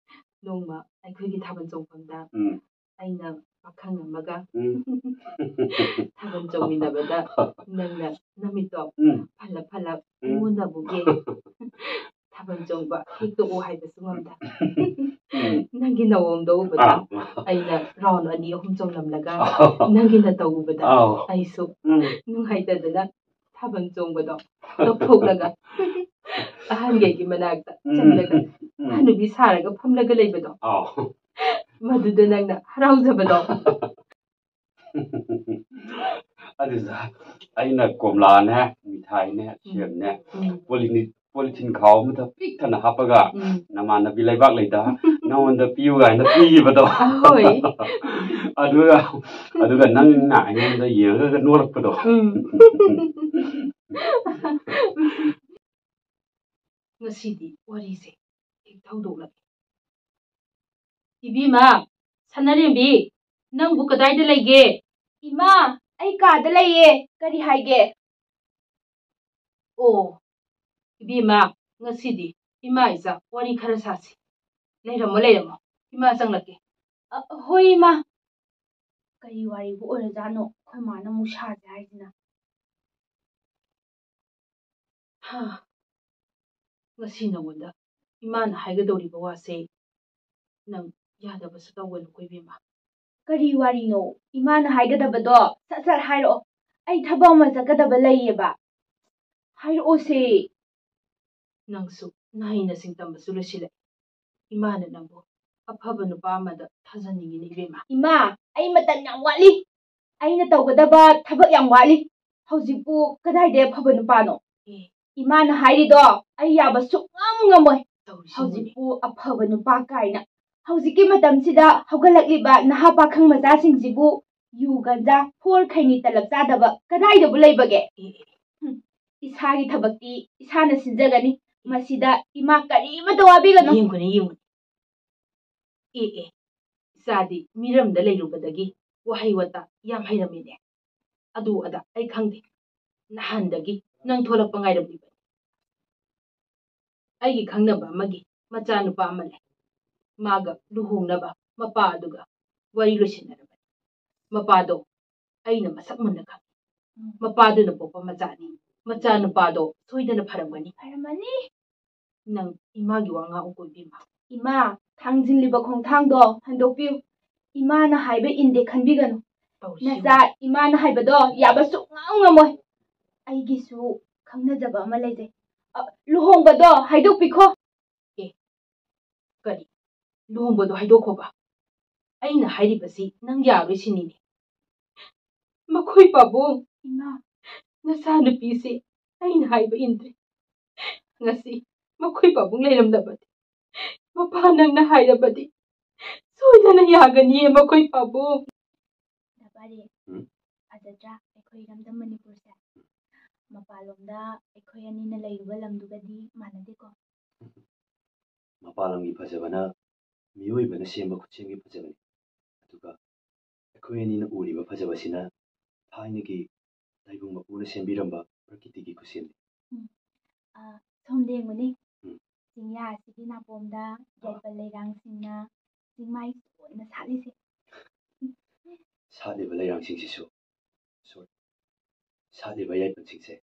ꯅꯣꯡꯃ ꯑꯩꯈꯣꯏꯒꯤ ꯊꯥꯕꯜ ꯆꯣꯡꯐꯝꯗ ꯎꯝ꯫ ꯑꯩꯅ ꯄꯥꯈꯪ ꯑꯃꯒ ꯎꯝ꯫ ꯊꯥꯕꯜ ꯆꯣꯡꯃꯤꯟꯅꯕꯗ ꯅꯪꯅ ꯅꯃꯤꯠꯇꯣ ꯎꯝ꯫ ꯐꯜꯂꯞ ꯐꯜꯂꯞ ꯎꯝ꯫ ꯑꯩꯉꯣꯟꯗꯕꯨ ꯌꯦꯡ ꯊꯥꯕꯜ ꯆꯣꯡꯕ ꯍꯦꯛ ꯇꯣꯛꯑꯣ ꯍꯥꯏꯕꯁꯨ ꯉꯝꯗ꯫ ꯎꯝ꯫ ꯅꯪꯒꯤ ꯅꯑꯣꯡꯗꯣ ꯎꯕꯗ ꯑꯥ꯫ ꯑꯩꯅ ꯔꯥꯎꯟ ꯑꯅꯤ ꯑꯍꯨꯝ ꯆꯣꯡꯂꯝꯂꯒ ꯅꯪꯒꯤ ꯅꯇꯧ ꯎꯕꯗ ꯑꯥꯎ꯫ ꯑꯩꯁꯨ ꯎꯝ꯫ ꯅꯨꯡꯉꯥꯏꯇꯗꯅ ꯊꯥꯕꯜ ꯆꯣꯡꯕꯗꯣ ꯇꯣꯛꯊꯣꯛꯂꯒ ꯑꯍꯟꯈꯩꯒꯤ ꯃꯅꯥꯛꯇ ꯎꯝ꯫ ꯆꯪꯂꯒ ꯎꯝ꯫ ꯍꯅꯨꯕꯤ ꯁꯥꯔꯒ ꯐꯝꯂꯒ ꯂꯩꯕꯗꯣ ꯑꯥꯎ꯫ ꯃꯗꯨꯗ ꯅꯪꯅ ꯍꯔꯥꯎꯖꯕꯗꯣ꯫ ꯑꯗꯨꯗ ꯑꯩꯅ ꯀꯣꯝꯂꯥꯅꯦ, ꯃꯤꯊꯥꯏꯅꯦ, ꯁꯦꯝꯅꯦ, ꯎꯝ꯫ ꯄꯣꯂꯤꯅꯤ-, ꯄꯣꯂꯤꯊꯤꯟ ꯈꯥꯎ ꯑꯃꯗ ꯄꯤꯛ ꯊꯟꯅ ꯍꯥꯞꯄꯒ ꯎꯝ꯫ ꯅꯃꯥꯟꯅꯕꯤ ꯂꯩꯕꯥꯛ ꯂꯩꯗ ꯅꯉꯣꯟꯗ ꯄꯤꯌꯨ ꯍꯥꯏꯅ ꯄꯤꯈꯤꯕꯗꯣ꯫ ꯑꯍꯣꯏ꯫ ꯑꯗꯨꯒ, ꯑꯗꯨꯒ ꯅꯪꯅ ꯑꯩꯉꯣꯟꯗ ꯌꯦꯡꯉꯒ ꯅꯣꯛꯂꯛꯄꯗꯣ꯫ ꯎꯝ꯫ ꯉꯁꯤꯗꯤ ꯋꯥꯔꯤꯁꯦ ꯍꯦꯛ ꯊꯧꯗꯣꯛꯂꯒꯦ꯫ ꯏꯕꯦꯝꯃ, ꯁꯅꯥꯔꯦꯝꯕꯤ, ꯅꯪꯕꯨ ꯀꯗꯥꯏꯗ ꯂꯩꯒꯦ? ꯏꯃꯥ, ꯑꯩ ꯀꯥꯗ ꯂꯩꯌꯦ꯫ ꯀꯔꯤ ꯍꯥꯏꯒꯦ? ꯑꯣ, ꯏꯕꯦꯝꯃ, ꯉꯁꯤꯗꯤ ꯏꯃꯥ ꯏꯆꯥ ꯋꯥꯔꯤ ꯈꯔ ꯁꯥꯁꯤ꯫ ꯂꯩꯔꯝꯃꯣ, ꯂꯩꯔꯝꯃꯣ꯫ ꯏꯃꯥ ꯆꯪꯂꯛꯀꯦ꯫ ꯑ, ꯍꯣꯏ, ꯏꯃꯥ꯫ ꯀꯔꯤ ꯋꯥꯔꯤꯕꯨ ꯑꯣꯏꯔꯖꯥꯠꯅꯣ ꯑꯩꯈꯣꯏ ꯃꯥꯅ ꯑꯃꯨꯛ ꯁꯥꯁꯦ ꯍꯥꯏꯁꯤꯅ? ꯍꯥ, ꯉꯁꯤ ꯅꯉꯣꯟꯗ ꯏꯃꯥꯅ ꯍꯥꯏꯒꯗꯧꯔꯤꯕ ꯋꯥꯁꯦ ꯅꯪ ꯌꯥꯗꯕꯁꯨ ꯇꯧꯒꯅꯨꯀꯣ ꯏꯕꯦꯝꯃ꯫ ꯀꯔꯤ ꯋꯥꯔꯤꯅꯣ? ꯏꯃꯥꯅ ꯍꯥꯏꯒꯗꯕꯗꯣ ꯁꯠ ꯁꯠ ꯍꯥꯏꯔꯛꯑꯣ꯫ ꯑꯩ ꯊꯕꯛ ꯑꯃ ꯆꯠꯀꯗꯕ ꯂꯩꯌꯦꯕ꯫ ꯍꯥꯏꯔꯛꯑꯣꯁꯦ꯫ ꯅꯪꯁꯨ ꯅꯍꯩ ꯅꯁꯤꯡ ꯇꯝꯕꯁꯨ ꯂꯣꯏꯁꯤꯜꯂꯛꯑꯦ꯫ ꯏꯃꯥꯅ ꯅꯪꯕꯨ ꯑꯐꯕ ꯅꯨꯄꯥ ꯑꯃꯗ ꯊꯥꯖꯅꯤꯡꯉꯤꯅꯦ, ꯏꯕꯦꯝꯃ꯫ ꯏꯃꯥ, ꯑꯩ ꯃꯇꯝ ꯌꯥꯝ ꯋꯥꯠꯂꯤ꯫ ꯑꯩꯅ ꯇꯧꯒꯗꯕ ꯊꯕꯛ ꯌꯥꯝ ꯋꯥꯠꯂꯤ꯫ ꯍꯧꯖꯤꯛꯄꯨ ꯀꯗꯥꯏꯗꯩ ꯑꯐꯕ ꯅꯨꯄꯥꯅꯣ? ꯑꯦ꯫ ꯏꯃꯥꯅ ꯍꯥꯏꯔꯤꯗꯣ ꯑꯩ ꯌꯥꯕ ꯁꯨꯛꯉꯝ ꯉꯝꯃꯣꯏ꯫ ꯇꯧꯔꯤꯁꯤꯕꯨꯅꯦ꯫ ꯍꯧꯖꯤꯛꯄꯨ ꯑꯐꯕ ꯅꯨꯄꯥ ꯀꯥꯏꯅ꯫ ꯍꯧꯖꯤꯛꯀꯤ ꯃꯇꯝꯁꯤꯗ ꯍꯧꯒꯠꯂꯛꯂꯤꯕ ꯅꯍꯥ ꯄꯥꯈꯪ ꯃꯆꯥꯁꯤꯡꯁꯤꯕꯨ ꯌꯨ, ꯒꯟꯖꯥ, ꯐꯣꯔ, ꯈꯩꯅꯤ ꯇꯂꯞ ꯆꯥꯗꯕ ꯀꯗꯥꯏꯗꯕꯨ ꯂꯩꯕꯒꯦ? ꯑꯦ, ꯑꯦ꯫ ꯍꯨꯝ, ꯏꯁꯥꯒꯤ ꯊꯕꯛꯇꯤ ꯏꯁꯥꯅ ꯁꯤꯟꯖꯒꯅꯤ꯫ ꯃꯁꯤꯗ ꯏꯃꯥ ꯀꯔꯤꯃꯠꯇ ꯋꯥꯕꯤꯒꯅꯨ꯫ ꯌꯦꯡꯒꯅꯤ, ꯌꯦꯡꯒꯅꯤ꯫ ꯑꯦ, ꯑꯦ, ꯏꯆꯥꯗꯤ ꯃꯤꯔꯝꯗ ꯂꯩꯔꯨꯕꯗꯒꯤ ꯋꯥꯍꯩ ꯋꯥꯇꯥ ꯌꯥꯝ ꯍꯩꯔꯝꯃꯤꯅꯦ꯫ ꯑꯗꯨ ꯑꯗꯥ ꯑꯩ ꯈꯪꯗꯦ꯫ ꯅꯍꯥꯟꯗꯒꯤ ꯅꯪ ꯊꯣꯛꯂꯛꯄ ꯉꯥꯏꯔꯝꯂꯤꯕꯅꯤ꯫ ꯑꯩꯒꯤ ꯈꯪꯅꯕ ꯑꯃꯒꯤ ꯃꯆꯥꯅꯨꯄꯥ ꯑꯃ ꯂꯩ꯫ ꯃꯥꯒ ꯂꯨꯍꯣꯡꯅꯕ ꯃꯄꯥ ꯑꯗꯨꯒ ꯋꯥꯔꯤ ꯂꯣꯏꯁꯤꯟꯅꯔꯕꯅꯤ꯫ ꯃꯄꯥꯗꯣ ꯑꯩꯅ ꯃꯁꯛ ꯃꯨꯟꯅ ꯈꯪꯏ꯫ ꯎꯝ꯫ ꯃꯄꯥꯗꯨꯅ ꯄꯣꯛꯄ ꯃꯆꯥꯅꯤ꯫ ꯃꯆꯥꯅꯨꯄꯥꯗꯣ ꯁꯣꯏꯗꯅ ꯐꯔꯝꯒꯅꯤ꯫ ꯐꯔꯝꯃꯅꯤ꯫ ꯅꯪ ꯏꯃꯥꯒꯤ ꯋꯥ ꯉꯥꯛꯎꯀꯣ, ꯏꯕꯦꯝꯃ꯫ ꯏꯃꯥ, ꯊꯥꯡꯖꯤꯜꯂꯤꯕ ꯈꯣꯡꯊꯥꯡꯗꯣ ꯍꯟꯗꯣꯛꯄꯤꯌꯨ꯫ ꯏꯃꯥꯅ ꯍꯥꯏꯕ ꯏꯟꯗꯦ ꯈꯟꯕꯤꯒꯅꯨ꯫ ꯇꯧꯔꯤꯁꯤ ꯅꯆꯥ ꯌꯦꯡꯉꯨ꯫ ꯏꯃꯥꯅ ꯍꯥꯏꯕꯗꯣ ꯌꯥꯕ ꯁꯨꯛꯉꯝ ꯉꯝꯃꯣꯏ꯫ ꯑꯩꯒꯤꯁꯨ ꯈꯪꯅꯖꯕ ꯑꯃ ꯂꯩꯖꯩ꯫ ꯑ, ꯂꯨꯍꯣꯡꯕꯗꯣ ꯍꯥꯏꯗꯣꯛꯄꯤꯈꯣ꯫ ꯑꯦ, ꯀꯔꯤ? ꯂꯨꯍꯣꯡꯕꯗꯣ ꯍꯥꯏꯗꯣꯛꯈꯣꯕ? ꯑꯩꯅ ꯍꯥꯏꯔꯤꯕꯁꯤ ꯅꯪ ꯌꯥꯔꯣꯏ ꯁꯤꯅꯤꯅꯦ꯫ ꯃꯈꯣꯏ ꯄꯥꯕꯨꯡ, ꯏꯃꯥ꯫ ꯅꯆꯥꯅꯨꯄꯤꯁꯤ ꯑꯩꯅ ꯍꯥꯏꯕ ꯏꯟꯗ꯭ꯔꯦ꯫ ꯉꯁꯤ ꯃꯈꯣꯏ ꯄꯥꯕꯨꯡ ꯂꯩꯔꯝꯂꯕꯗꯤ, ꯃꯄꯥ ꯅꯪꯅ ꯍꯥꯏꯔꯕꯗꯤ ꯁꯣꯏꯗꯅ ꯌꯥꯒꯅꯤꯌꯦ ꯃꯈꯣꯏ ꯄꯥꯕꯨꯡ꯫ ꯗꯥ ꯄꯥꯔꯤ, ꯎꯝ? ꯐꯖꯗ꯭ꯔꯥ ꯑꯩꯈꯣꯏ ꯏꯔꯝꯗꯝ ꯃꯅꯤꯄꯨꯔꯁꯦ? ꯃꯄꯥꯟꯂꯣꯝꯗ ꯑꯩꯈꯣꯏ ꯑꯅꯤꯅ ꯂꯩꯔꯨꯕ ꯂꯝꯗꯨꯒꯗꯤ ꯃꯥꯟꯅꯗꯦꯀꯣ꯫ ꯃꯄꯥꯟ ꯂꯝꯒꯤ ꯐꯖꯕꯅ ꯃꯤꯑꯣꯏꯕꯅ ꯁꯦꯝꯕ ꯈꯨꯠꯁꯦꯝꯒꯤ ꯐꯖꯕꯅꯤ꯫ ꯑꯗꯨꯒ ꯑꯩꯈꯣꯏ ꯑꯅꯤꯅ ꯎꯔꯤꯕ ꯐꯖꯕꯁꯤꯅ ꯊꯥꯏꯅꯒꯤ ꯇꯥꯏꯕꯪ ꯃꯄꯨꯅ ꯁꯦꯝꯕꯤꯔꯝꯕ ꯄ꯭ꯔꯀꯤꯇꯤꯒꯤ ꯈꯨꯠꯁꯦꯝꯅꯤ꯫ ꯎꯝ꯫ ꯑ, ꯁꯣꯝꯗ ꯌꯦꯡꯉꯨꯅꯦ꯫ ꯎꯝ꯫ ꯆꯤꯡꯌꯥ ꯑꯁꯤꯒꯤ ꯅꯥꯄꯣꯝꯗ ꯑꯥ꯫ ꯌꯥꯏꯄꯜ ꯂꯩꯔꯥꯡꯁꯤꯡꯅ ꯆꯤꯡꯃꯥꯏ ꯆꯣꯠꯅ ꯁꯥꯠꯂꯤꯁꯦ꯫ ꯁꯥꯠꯂꯤꯕ ꯂꯩꯔꯥꯡꯁꯤꯡꯁꯤꯁꯨ, sorry, ꯁꯥꯠꯂꯤꯕ ꯌꯥꯏꯄꯜꯁꯤꯡꯁꯦ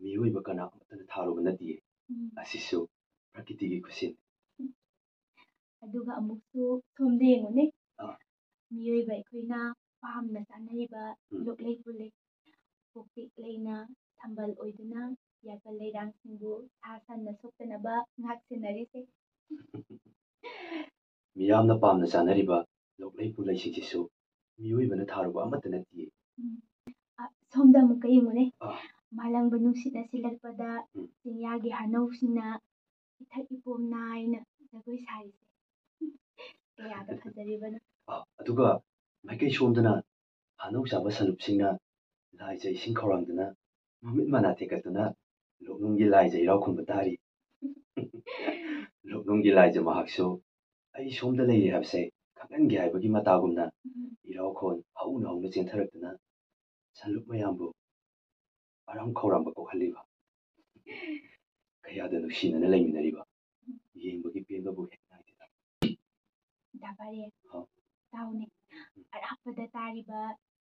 ꯃꯤꯑꯣꯏꯕ ꯀꯅꯥ ꯑꯃꯠꯇꯅ ꯊꯥꯔꯨꯕ ꯅꯠꯇꯤꯌꯦ꯫ ꯎꯝ꯫ ꯑꯁꯤꯁꯨ ꯄ꯭ꯔꯀꯤꯇꯤꯒꯤ ꯈꯨꯠꯁꯦꯝꯅꯤ꯫ ꯑꯗꯨꯒ ꯑꯃꯨꯛꯁꯨ ꯁꯣꯝꯗ ꯌꯦꯡꯉꯨꯅꯦ꯫ ꯑꯥ꯫ ꯃꯤꯑꯣꯏꯕ ꯑꯩꯈꯣꯏꯅ ꯄꯥꯝꯅ ꯆꯥꯅꯔꯤꯕ ꯎꯝ꯫ ꯂꯣꯛꯂꯩ ꯄꯨꯜꯂꯩ ꯄꯣꯛꯄꯤꯛ ꯂꯩꯅ ꯊꯝꯕꯥꯜ ꯑꯣꯏꯗꯨꯅ ꯌꯥꯏꯐ ꯂꯩꯔꯥꯡꯁꯤꯡꯕꯨ ꯁꯥ ꯁꯟꯅ ꯁꯣꯛꯇꯅꯕ ꯉꯥꯛ ꯁꯦꯟꯅꯔꯤꯁꯦ꯫ ꯃꯤꯌꯥꯝꯅ ꯄꯥꯝꯅ ꯆꯥꯅꯔꯤꯕ ꯂꯣꯛꯂꯩ ꯄꯨꯜꯂꯩꯁꯤꯡꯁꯤꯁꯨ ꯃꯤꯑꯣꯏꯕꯅ ꯊꯥꯔꯨꯕ ꯑꯃꯠꯇ ꯅꯠꯇꯤꯌꯦ꯫ ꯎꯝ꯫ ꯑ, ꯁꯣꯝꯗ ꯑꯃꯨꯛꯀ ꯌꯦꯡꯉꯨꯅꯦ꯫ ꯑ꯫ ꯃꯥꯂꯪꯕ ꯅꯨꯡꯁꯤꯠꯅ ꯁꯤꯜꯂꯛꯄꯗ ꯎꯝ꯫ ꯆꯤꯡꯌꯥꯒꯤ ꯍꯥꯅꯧꯁꯤꯡꯅ ꯏꯊꯛ ꯏꯄꯣꯝ ꯅꯥꯏꯅ ꯖꯒꯣꯏ ꯁꯥꯔꯤꯁꯦ꯫ ꯀꯌꯥꯗ ꯐꯖꯔꯤꯕꯅꯣ꯫ ꯑ, ꯑꯗꯨꯒ ꯃꯥꯏꯀꯩ ꯁꯣꯝꯗꯅ ꯍꯥꯅꯧ ꯆꯥꯕ ꯁꯂꯨꯞꯁꯤꯡꯅ ꯂꯥꯏꯖ ꯏꯁꯤꯡ ꯈꯧꯔꯥꯡꯗꯨꯅ ꯃꯃꯤꯠ ꯃꯅꯥ ꯇꯦꯛꯀꯠꯇꯨꯅ ꯂꯣꯛꯅꯨꯡꯒꯤ ꯂꯥꯏꯖ ꯏꯔꯥꯎ ꯈꯨꯝꯕ ꯇꯥꯔꯤ꯫ ꯂꯣꯛꯅꯨꯡꯒꯤ ꯂꯥꯏꯖ ꯃꯍꯥꯛꯁꯨ ꯑꯩ ꯁꯣꯝꯗ ꯂꯩꯔꯤ ꯍꯥꯏꯕꯁꯦ ꯈꯪꯍꯟꯒꯦ ꯍꯥꯏꯕꯒꯤ ꯃꯇꯥꯒꯨꯝꯅ ꯎꯝ꯫ ꯏꯔꯥꯎꯈꯣꯟ ꯍꯧꯅ ꯍꯧꯅ ꯆꯦꯟꯊꯔꯛꯇꯨꯅ ꯁꯂꯨꯞ ꯃꯌꯥꯝꯕꯨ ꯑꯔꯥꯝ ꯈꯧꯔꯥꯡꯕ ꯀꯣꯛꯍꯜꯂꯤꯕ꯫ ꯀꯌꯥꯗ ꯅꯨꯡꯁꯤꯅꯅ ꯂꯩꯃꯤꯟꯅꯔꯤꯕ꯫ ꯌꯦꯡꯕꯒꯤ ꯄꯦꯟꯕꯕꯨ ꯍꯦꯛ ꯅꯥꯏꯗꯦꯗ꯫ ꯗꯥ ꯄꯥꯔꯦ, ꯍꯥꯎ꯫ ꯇꯥꯎꯅꯦ꯫ ꯑꯔꯥꯞꯄꯗ ꯇꯥꯔꯤꯕ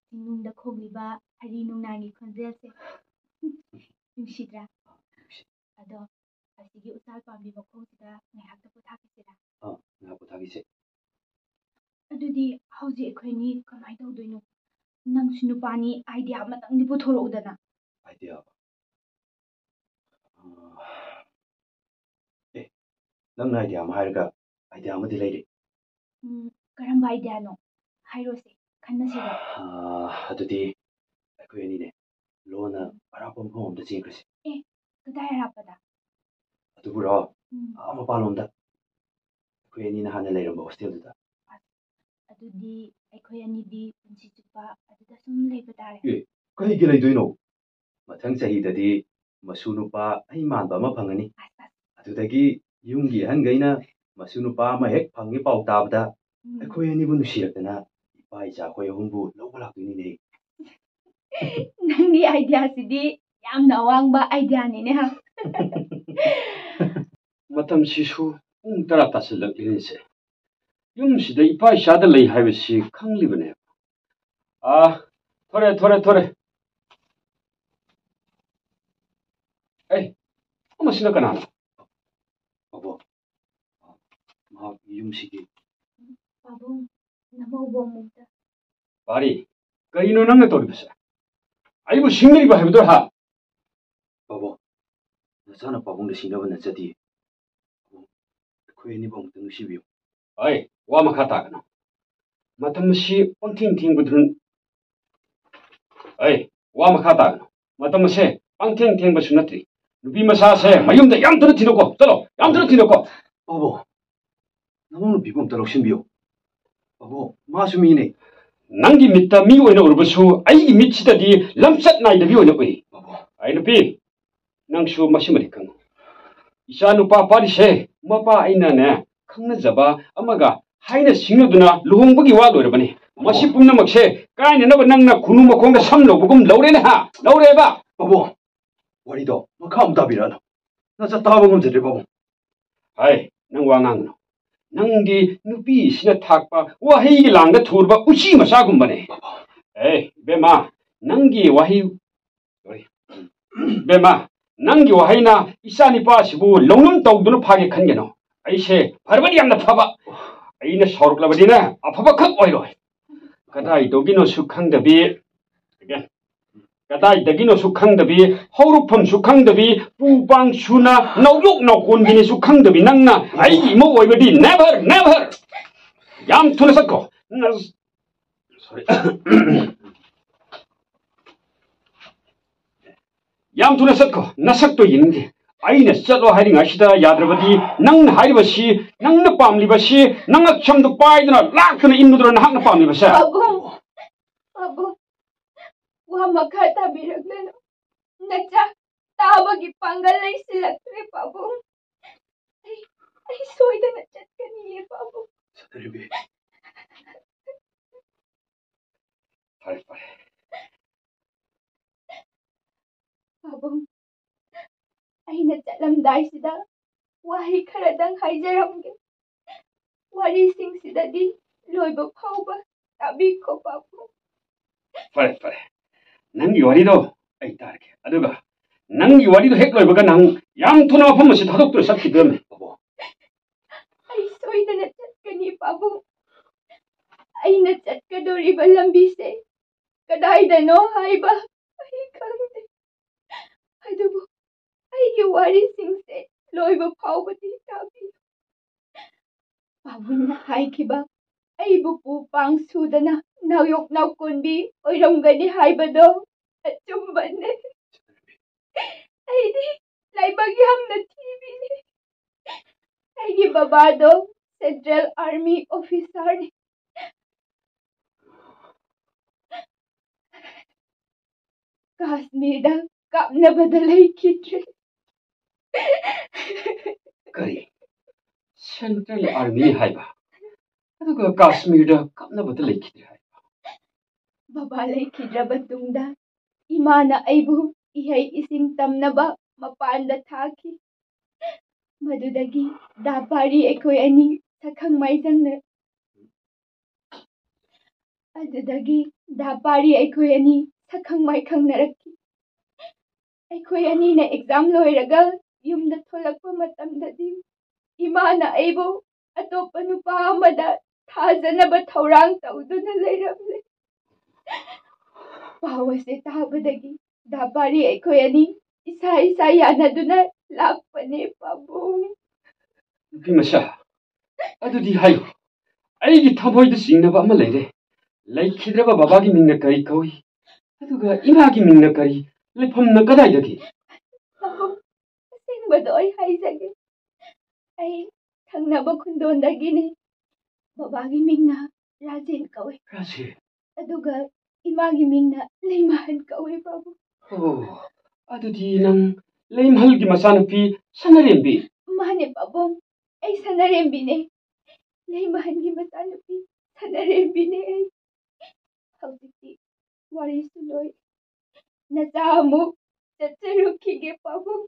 ꯆꯤꯡꯅꯨꯡꯗ ꯈꯣꯡꯂꯤꯕ ꯍꯔꯤ ꯅꯨꯡꯅꯥꯡꯒꯤ ꯈꯣꯟꯖꯦꯜꯁꯦ꯫ ꯅꯨꯡꯁꯤꯗ꯭ꯔꯥ? ꯑꯗꯣ ꯑꯁꯤꯒꯤ ꯎꯆꯥꯜ ꯄꯥꯝꯕꯤ ꯃꯈꯣꯡꯁꯤꯗ ꯉꯥꯏꯍꯥꯛꯇ ꯄꯣꯊꯥꯈꯤꯁꯤꯔꯥ? ꯑꯥ, ꯉꯥꯏꯍꯥꯛ ꯄꯣꯊꯥꯈꯤꯁꯦ꯫ ꯑꯗꯨꯗꯤ ꯍꯧꯖꯤꯛ ꯑꯩꯈꯣꯏꯅꯤ ꯀꯃꯥꯏꯅ ꯇꯧꯗꯣꯏꯅꯣ? ꯅꯪꯁꯨ ꯅꯨꯄꯥꯅꯤ, idea ꯑꯃꯇꯪꯗꯤ ꯄꯨꯊꯣꯔꯛꯎꯗꯅ꯫ Idea? ꯑꯥ, ꯑꯦ, ꯅꯪꯅ idea ꯑꯃ ꯍꯥꯏꯔꯒ idea ꯑꯃꯗꯤ ꯂꯩꯔꯦ꯫ ꯎꯝ, ꯀꯔꯝꯕ ideaꯅꯣ? ꯍꯥꯏꯔꯣꯁꯦ, ꯈꯟꯅꯁꯤꯔꯣ? ꯑꯥ, ꯑꯗꯨꯗꯤ ꯑꯩꯈꯣꯏ ꯑꯅꯤꯅꯦ, ꯂꯣꯟꯅ ꯑꯔꯥꯞꯄ ꯃꯐꯝ ꯑꯃꯗ ꯆꯦꯟꯈ꯭ꯔꯁꯤ꯫ ꯑꯦ, ꯀꯗꯥꯏ ꯑꯔꯥꯞꯄꯗ? ꯑꯗꯨꯕꯨꯔꯣ? ꯎꯝ꯫ ꯑꯥ, ꯃꯄꯥꯟꯂꯣꯝꯗ꯫ ꯑꯩꯈꯣꯏ ꯑꯅꯤꯅ ꯍꯥꯟꯅ ꯂꯩꯔꯝꯕ hostelꯗꯨꯗ꯫ ꯑꯁ, ꯑꯗꯨꯗꯤ ꯑꯩꯈꯣꯏ ꯑꯅꯤꯗꯤ ꯄꯨꯟꯁꯤ ꯆꯨꯞꯄ ꯑꯗꯨꯗ ꯁꯨꯝ ꯂꯩꯕ ꯇꯥꯔꯦ꯫ ꯑꯦ, ꯀꯔꯤꯒꯤ ꯂꯩꯗꯣꯏꯅꯣ? ꯃꯊꯪ ꯆꯍꯤꯗꯗꯤ ꯃꯁꯨ ꯅꯨꯄꯥ ꯑꯩ ꯃꯥꯟꯕ ꯑꯃ ꯐꯪꯉꯅꯤ꯫ ꯑꯁ, ꯑꯁ꯫ ꯑꯗꯨꯗꯒꯤ ꯌꯨꯝꯒꯤ ꯑꯍꯟꯈꯩꯅ ꯃꯁꯨ ꯅꯨꯄꯥ ꯑꯃ ꯍꯦꯛ ꯐꯪꯉꯤ ꯄꯥꯎ ꯇꯥꯕꯗ ꯎꯝ꯫ ꯑꯩꯈꯣꯏ ꯑꯅꯤꯕꯨ ꯅꯨꯡꯁꯤꯔꯛꯇꯅ ꯏꯄꯥ ꯏꯆꯥ ꯑꯩꯈꯣꯏ ꯑꯍꯨꯝꯕꯨ ꯂꯧꯕ ꯂꯥꯛꯇꯣꯏꯅꯤꯅꯦ꯫ ꯅꯪꯒꯤ ideaꯁꯤꯗꯤ ꯌꯥꯝꯅ ꯑꯋꯥꯡꯕ ideaꯅꯤꯅꯦ ꯍꯥ꯫ ꯃꯇꯝꯁꯤꯁꯨ ꯄꯨꯡ ꯇꯔꯥ ꯇꯥꯁꯤꯜꯂꯛꯂꯤꯅꯦꯁꯦ꯫ ꯌꯨꯝꯁꯤꯗ ꯏꯄꯥ ꯏꯆꯥꯗ ꯂꯩ ꯍꯥꯏꯕꯁꯤ ꯈꯪꯂꯤꯕꯅꯦ꯫ ꯑꯥ, ꯊꯣꯔꯦ, ꯊꯣꯔꯦ, ꯊꯣꯔꯦ꯫ ꯑꯦ, ꯑꯃꯁꯤꯅ ꯀꯅꯥꯅꯣ? ꯑꯕꯣ, ꯃꯍꯥꯛ ꯌꯨꯝꯁꯤꯒꯤ ꯄꯥꯕꯨꯡ꯫ ꯅꯃꯧꯕꯨ ꯑꯃꯨꯛꯇ꯫ ꯄꯥꯔꯤ, ꯀꯔꯤꯅꯣ ꯅꯪꯅ ꯇꯧꯔꯤꯕꯁꯦ? ꯑꯩꯕꯨ ꯁꯤꯡꯅꯔꯤꯕ ꯍꯥꯏꯕꯗꯨꯔ ꯍꯥ? ꯄꯥꯕꯨꯡ, ꯅꯆꯥꯅ ꯄꯥꯕꯨꯡꯗ ꯁꯤꯡꯅꯕ ꯅꯠꯆꯗꯤꯌꯦ꯫ ꯄꯥꯕꯨꯡ, ꯑꯩꯈꯣꯏ ꯑꯅꯤꯕꯨ ꯑꯃꯨꯛꯇ ꯅꯨꯡꯁꯤꯕꯤꯌꯨ꯫ ꯑꯩ ꯋꯥ ꯃꯈꯥ ꯇꯥꯒꯅꯨ꯫ ꯃꯇꯝ ꯑꯁꯤ ꯄꯪꯊꯦꯡ ꯊꯦꯡꯕꯗꯨ꯫ ꯑꯩ ꯋꯥ ꯃꯈꯥ ꯇꯥꯒꯅꯨ꯫ ꯃꯇꯝ ꯑꯁꯦ ꯄꯪꯊꯦꯡ ꯊꯦꯡꯕꯁꯨ ꯅꯠꯇ꯭ꯔꯤ꯫ ꯅꯨꯄꯤ ꯃꯆꯥꯁꯦ ꯃꯌꯨꯝꯗ ꯌꯥꯝ ꯊꯨꯅ ꯊꯤꯟꯗꯣꯛꯀꯣ꯫ ꯆꯠꯂꯣ, ꯌꯥꯝ ꯊꯨꯅ ꯊꯤꯟꯗꯣꯛꯀꯣ꯫ ꯄꯥꯕꯨꯡ, ꯅꯃꯧ ꯅꯨꯄꯤꯕꯨ ꯑꯝꯇ ꯂꯧꯁꯤꯟꯕꯤꯌꯨ꯫ ꯄꯥꯕꯨꯡ, ꯃꯥꯁꯨ ꯃꯤꯅꯦ꯫ ꯅꯪꯒꯤ ꯃꯤꯠꯇ ꯃꯤ ꯑꯣꯏꯅ ꯎꯔꯕꯁꯨ ꯑꯩꯒꯤ ꯃꯤꯠꯁꯤꯗꯗꯤ ꯂꯝꯆꯠ ꯅꯥꯏꯗꯕꯤ ꯑꯣꯏꯅ ꯎꯏ꯫ ꯄꯥꯕꯨꯡ꯫ ꯑꯩ ꯅꯨꯄꯤ, ꯅꯪꯁꯨ ꯃꯁꯤꯃꯗꯤ ꯈꯪꯉꯨ꯫ ꯏꯆꯥ ꯅꯨꯄꯥ ꯄꯥꯔꯤꯁꯦ ꯃꯄꯥ ꯑꯩꯅꯅꯦ ꯈꯪꯅꯖꯕ ꯑꯃꯒ ꯍꯥꯏꯅ ꯁꯤꯡꯅꯗꯨꯅ ꯂꯨꯍꯣꯡꯕꯒꯤ ꯋꯥ ꯂꯣꯏꯔꯕꯅꯤ꯫ ꯃꯁꯤ ꯄꯨꯝꯅꯃꯛꯁꯦ ꯀꯥꯏꯅꯅꯕ ꯅꯪꯅ ꯈꯨꯅꯨ ꯃꯈꯣꯡꯗ ꯁꯝ ꯂꯧꯕꯒꯨꯝ ꯂꯧꯔꯦꯅꯦ ꯍꯥ? ꯂꯧꯔꯦꯕ? ꯄꯥꯕꯨꯡ, ꯋꯥꯔꯤꯗꯣ ꯃꯈꯥ ꯑꯃꯨꯛ ꯇꯥꯕꯤꯔꯛꯑꯅꯨ꯫ ꯅꯆꯥ ꯇꯥꯕ ꯉꯝꯖꯗ꯭ꯔꯦ ꯄꯥꯕꯨꯡ꯫ ꯍꯥꯏ, ꯅꯪ ꯋꯥ ꯉꯥꯡꯒꯅꯨ꯫ ꯅꯪꯗꯤ ꯅꯨꯄꯤꯁꯤꯅ ꯊꯥꯛꯄ ꯋꯥꯍꯩꯒꯤ ꯂꯥꯡꯗ ꯊꯨꯔꯕ ꯎꯆꯤ ꯃꯆꯥꯒꯨꯝꯕꯅꯦ꯫ ꯑꯦ, ꯏꯕꯦꯝꯃ, ꯅꯪꯒꯤ ꯋꯥꯍꯩ, ꯁꯣꯔꯤ꯫ ꯏꯕꯦꯝꯃ, ꯅꯪꯒꯤ ꯋꯥꯍꯩꯅ ꯏꯆꯥ ꯅꯤꯄꯥꯁꯤꯕꯨ ꯂꯧꯅꯝ ꯇꯧꯗꯨꯅ ꯐꯥꯒꯦ ꯈꯟꯒꯅꯨ꯫ ꯑꯩꯁꯦ ꯐꯔꯕꯗꯤ ꯌꯥꯝꯅ ꯐꯕ꯫ ꯑꯩꯅ ꯁꯥꯎꯔꯛꯂꯕꯗꯤꯅꯦ, ꯑꯐꯕꯈꯛ ꯑꯣꯏꯔꯣꯏ꯫ ꯀꯗꯥꯏꯗꯒꯤꯅꯣꯁꯨ ꯈꯪꯗꯕꯤ, again, ꯀꯗꯥꯏꯗꯒꯤꯅꯣꯁꯨ ꯈꯪꯗꯕꯤ, ꯍꯧꯔꯛꯐꯝꯁꯨ ꯈꯪꯗꯕꯤ, ꯄꯨ ꯄꯥꯡ ꯁꯨꯅ ꯅꯧꯌꯣꯛ ꯅꯧꯀꯣꯟꯒꯤꯅꯤꯁꯨ ꯈꯪꯗꯕꯤ ꯅꯪꯅ ꯑꯩꯒꯤ ꯏꯃꯧ ꯑꯣꯏꯕꯗꯤ never, never! ꯌꯥꯝ ꯊꯨꯅ ꯆꯠꯈꯣ꯫ ꯅ-, sorry. ꯌꯥꯝ ꯊꯨꯅ ꯆꯠꯈꯣ, ꯅꯁꯛꯇꯣ ꯌꯦꯡꯅꯤꯡꯗꯦ꯫ ꯑꯩꯅ ꯆꯠꯂꯣ ꯍꯥꯏꯔꯤꯉꯩꯁꯤꯗ ꯌꯥꯗ꯭ꯔꯕꯗꯤ, ꯅꯪꯅ ꯍꯥꯏꯔꯤꯕꯁꯤ, ꯅꯪꯅ ꯄꯥꯝꯂꯤꯕꯁꯤ, ꯅꯪ ꯁꯝꯗꯣ ꯄꯥꯏꯗꯅ ꯂꯥꯛꯇꯅ ꯏꯟꯕꯗꯨꯔ ꯅꯍꯥꯛꯅ ꯄꯥꯝꯂꯤꯕꯁꯦ? ꯄꯥꯕꯨꯡ, ꯄꯥꯕꯨꯡ, ꯋꯥ ꯃꯈꯥ ꯇꯥꯕꯤꯔꯛꯂꯅꯨ꯫ ꯅꯆꯥ ꯇꯥꯕꯒꯤ ꯄꯥꯡꯒꯜ ꯂꯩꯁꯤꯜꯂꯛꯇ꯭ꯔꯦ, ꯄꯥꯕꯨꯡ꯫ ꯑꯩ, ꯑꯩ ꯁꯣꯏꯗꯅ ꯆꯠꯀꯅꯤꯌꯦ, ꯄꯥꯕꯨꯡ꯫ ꯁꯥꯊꯤꯔꯤꯕꯤ꯫ ꯐꯔꯦ, ꯐꯔꯦ꯫ ꯄꯥꯕꯨꯡ, ꯑꯩꯅ ꯆꯠꯂꯝꯗꯥꯏꯁꯤꯗ ꯋꯥꯍꯩ ꯈꯔꯗꯪ ꯍꯥꯏꯖꯔꯝꯒꯦ꯫ ꯋꯥꯔꯤꯁꯤꯡꯁꯤꯗꯗꯤ ꯂꯣꯏꯕ ꯐꯥꯎꯕ ꯇꯥꯕꯤꯈꯣ, ꯄꯥꯕꯨꯡ꯫ ꯐꯔꯦ, ꯐꯔꯦ꯫ ꯅꯪꯒꯤ ꯋꯥꯔꯤꯗꯣ ꯑꯩ ꯇꯥꯔꯒꯦ꯫ ꯑꯗꯨꯒ ꯅꯪꯒꯤ ꯋꯥꯔꯤꯗꯣ ꯍꯦꯛ ꯂꯣꯏꯕꯒ ꯅꯪ ꯌꯥꯝ ꯊꯨꯅ ꯃꯐꯝ ꯑꯁꯤ ꯊꯥꯗꯣꯛꯇꯨꯅ ꯆꯠꯈꯤꯗꯣꯏꯔꯝꯃꯦ꯫ ꯄꯥꯕꯨꯡ꯫ ꯑꯩ ꯁꯣꯏꯗꯅ ꯆꯠꯀꯅꯤ, ꯄꯥꯕꯨꯡ꯫ ꯑꯩꯅ ꯆꯠꯀꯗꯧꯔꯤꯕ ꯂꯝꯕꯤꯁꯦ ꯀꯗꯥꯏꯗꯅꯣ ꯍꯥꯏꯕ ꯑꯩ ꯈꯪꯗꯦ꯫ ꯑꯗꯨꯕꯨ ꯑꯩꯒꯤ ꯋꯥꯔꯤꯁꯤꯡꯁꯦ ꯂꯣꯏꯕ ꯐꯥꯎꯕꯗꯤ ꯇꯥꯕꯤꯌꯨ꯫ ꯄꯥꯕꯨꯡꯅ ꯍꯥꯏꯈꯤꯕ ꯑꯩꯕꯨ ꯄꯨ ꯄꯥꯡ ꯁꯨꯗꯅ ꯅꯥꯎꯌꯣꯛ ꯅꯥꯎꯀꯣꯟꯕꯤ ꯑꯣꯏꯔꯝꯒꯅꯤ ꯍꯥꯏꯕꯗꯣ ꯑꯆꯨꯝꯕꯅꯦ꯫ ꯑꯩꯗꯤ ꯂꯥꯏꯕꯛ ꯌꯥꯝꯅ ꯊꯤꯕꯤꯅꯤ꯫ ꯑꯩꯒꯤ ꯕꯕꯥꯗꯣ ꯁꯦꯟꯇ꯭ꯔꯦꯜ ꯑꯥꯔꯃꯤ ꯑꯣꯐꯤꯁꯥꯔꯅꯤ꯫ ꯀꯥꯁꯃꯤꯔꯗ ꯀꯥꯞꯅꯕꯗ ꯂꯩꯈꯤꯗ꯭ꯔꯦ꯫ ꯀꯔꯤ? ꯁꯦꯟꯇ꯭ꯔꯦꯜ ꯑꯥꯔꯃꯤ ꯍꯥꯏꯕ? ꯑꯗꯨꯒ ꯀꯥꯁꯃꯤꯔꯗ ꯀꯥꯞꯅꯕꯗ ꯂꯩꯈꯤꯗ꯭ꯔꯦ ꯍꯥꯏꯕ? ꯕꯕꯥ ꯂꯩꯈꯤꯗ꯭ꯔꯕ ꯇꯨꯡꯗ ꯏꯃꯥꯅ ꯑꯩꯕꯨ ꯏꯍꯩ ꯏꯁꯤꯡ ꯇꯝꯅꯕ ꯃꯄꯥꯟꯗ ꯊꯥꯈꯤ꯫ ꯃꯗꯨꯗꯒꯤ ꯗꯥ ꯄꯥꯔꯤ ꯑꯩꯈꯣꯏ ꯑꯅꯤ ꯁꯛꯈꯪ ꯃꯥꯏꯈꯪꯅ ꯑꯗꯨꯗꯒꯤ ꯗꯥ ꯄꯥꯔꯤ ꯑꯩꯈꯣꯏ ꯑꯅꯤ ꯁꯛꯈꯪ ꯃꯥꯏꯈꯪꯅꯔꯛꯈꯤ꯫ ꯑꯩꯈꯣꯏ ꯑꯅꯤꯅ ꯑꯦꯛꯖꯥꯝ ꯂꯣꯏꯔꯒ ꯌꯨꯝꯗ ꯊꯣꯛꯂꯛꯄ ꯃꯇꯝꯗꯗꯤ ꯏꯃꯥꯅ ꯑꯩꯕꯨ ꯑꯇꯣꯞꯄ ꯅꯨꯄꯥ ꯑꯃꯗ ꯊꯥꯖꯅꯕ ꯊꯧꯔꯥꯡ ꯇꯧꯗꯨꯅ ꯂꯩꯔꯝꯂꯦ꯫ ꯄꯥꯎ ꯑꯁꯤ ꯇꯥꯕꯗꯒꯤ ꯗꯥ ꯄꯥꯔꯤ ꯑꯩꯈꯣꯏ ꯑꯅꯤ ꯏꯁꯥ ꯏꯁꯥ ꯌꯥꯅꯗꯨꯅ ꯂꯥꯛꯄꯅꯦ ꯄꯥꯕꯨꯡ꯫ ꯅꯨꯄꯤ ꯃꯆꯥ, ꯑꯗꯨꯗꯤ ꯍꯥꯏꯌꯨ, ꯑꯩꯒꯤ ꯊꯃꯣꯏꯗ ꯆꯤꯡꯅꯕ ꯑꯃ ꯂꯩꯔꯦ꯫ ꯂꯩꯈꯤꯗ꯭ꯔꯕ ꯕꯕꯥꯒꯤ ꯃꯤꯡꯅ ꯀꯔꯤ ꯀꯧꯏ? ꯑꯗꯨꯒ ꯏꯃꯥꯒꯤ ꯃꯤꯡꯅ ꯀꯔꯤ? ꯂꯩꯐꯝꯅ ꯀꯗꯥꯏꯗꯒꯤ? ꯄꯥꯕꯨꯡ, ꯑꯁꯦꯡꯕꯗꯣ ꯑꯩ ꯍꯥꯏꯖꯒꯦ꯫ ꯑꯩ ꯊꯪꯅꯕ ꯈꯨꯟꯗꯣꯟꯗꯒꯤꯅꯤ꯫ ꯕꯕꯥꯒꯤ ꯃꯤꯡꯅ ꯔꯥꯖꯦꯟ ꯀꯧꯏ꯫ ꯔꯥꯖꯦꯟ? ꯑꯗꯨꯒ ꯏꯃꯥꯒꯤ ꯃꯤꯡꯅ ꯂꯩꯃꯍꯟ ꯀꯧꯏ ꯄꯥꯕꯨꯡ꯫ ꯑꯣ, ꯑꯗꯨꯗꯤ ꯅꯪ ꯂꯩꯃꯍꯜꯒꯤ ꯃꯆꯥꯅꯨꯄꯤ ꯁꯅꯥꯔꯦꯝꯕꯤ? ꯃꯥꯅꯦ ꯄꯥꯕꯨꯡ, ꯑꯩ ꯁꯅꯥꯔꯦꯝꯕꯤꯅꯦ꯫ ꯂꯩꯃꯍꯟꯒꯤ ꯃꯆꯥꯅꯨꯄꯤ ꯁꯅꯥꯔꯦꯝꯕꯤꯅꯦ ꯑꯩ꯫ ꯍꯧꯖꯤꯛꯇꯤ ꯋꯥꯔꯤꯁꯨ ꯂꯣꯏ꯫ ꯅꯆꯥ ꯑꯃꯨꯛ ꯆꯠꯆꯔꯨꯈꯤꯒꯦ ꯄꯥꯕꯨꯡ꯫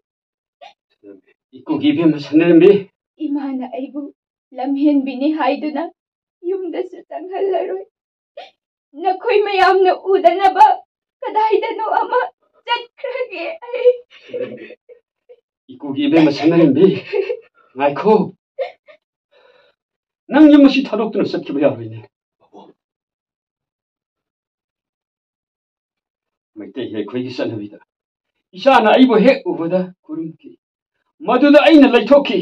ꯏꯀꯨꯒꯤ ꯏꯕꯦꯝꯃ ꯁꯅꯥꯔꯦꯝꯕꯤ꯫ ꯏꯃꯥꯅ ꯑꯩꯕꯨ ꯂꯝꯍꯦꯟꯕꯤꯅꯤ ꯍꯥꯏꯗꯨꯅ ꯌꯨꯝꯗꯁꯨ ꯆꯪꯍꯜꯂꯔꯣꯏ꯫ ꯅꯈꯣꯏ ꯃꯌꯥꯝꯅ ꯎꯗꯅꯕ ꯀꯗꯥꯏꯗꯅꯣ ꯑꯃ ꯆꯠꯈ꯭ꯔꯒꯦ ꯑꯩ꯫ ꯏꯀꯨꯒꯤ ꯏꯕꯦꯝꯃ ꯁꯅꯥꯔꯦꯝꯕꯤ, ꯉꯥꯏꯈꯣ꯫ ꯅꯪ ꯌꯨꯝ ꯑꯁꯤ ꯊꯥꯗꯣꯛꯇꯨꯅ ꯆꯠꯈꯤꯕ ꯌꯥꯔꯣꯏꯅꯦ꯫ ꯃꯩꯇꯩ ꯑꯩꯈꯣꯏꯒꯤ ꯆꯠꯅꯕꯤꯗ ꯏꯆꯥꯅ ꯑꯩꯕꯨ ꯍꯦꯛ ꯎꯕꯗ ꯈꯨꯔꯨꯝꯈꯤ꯫ ꯃꯗꯨꯗ ꯑꯩꯅ ꯂꯩꯊꯣꯛꯈꯤ꯫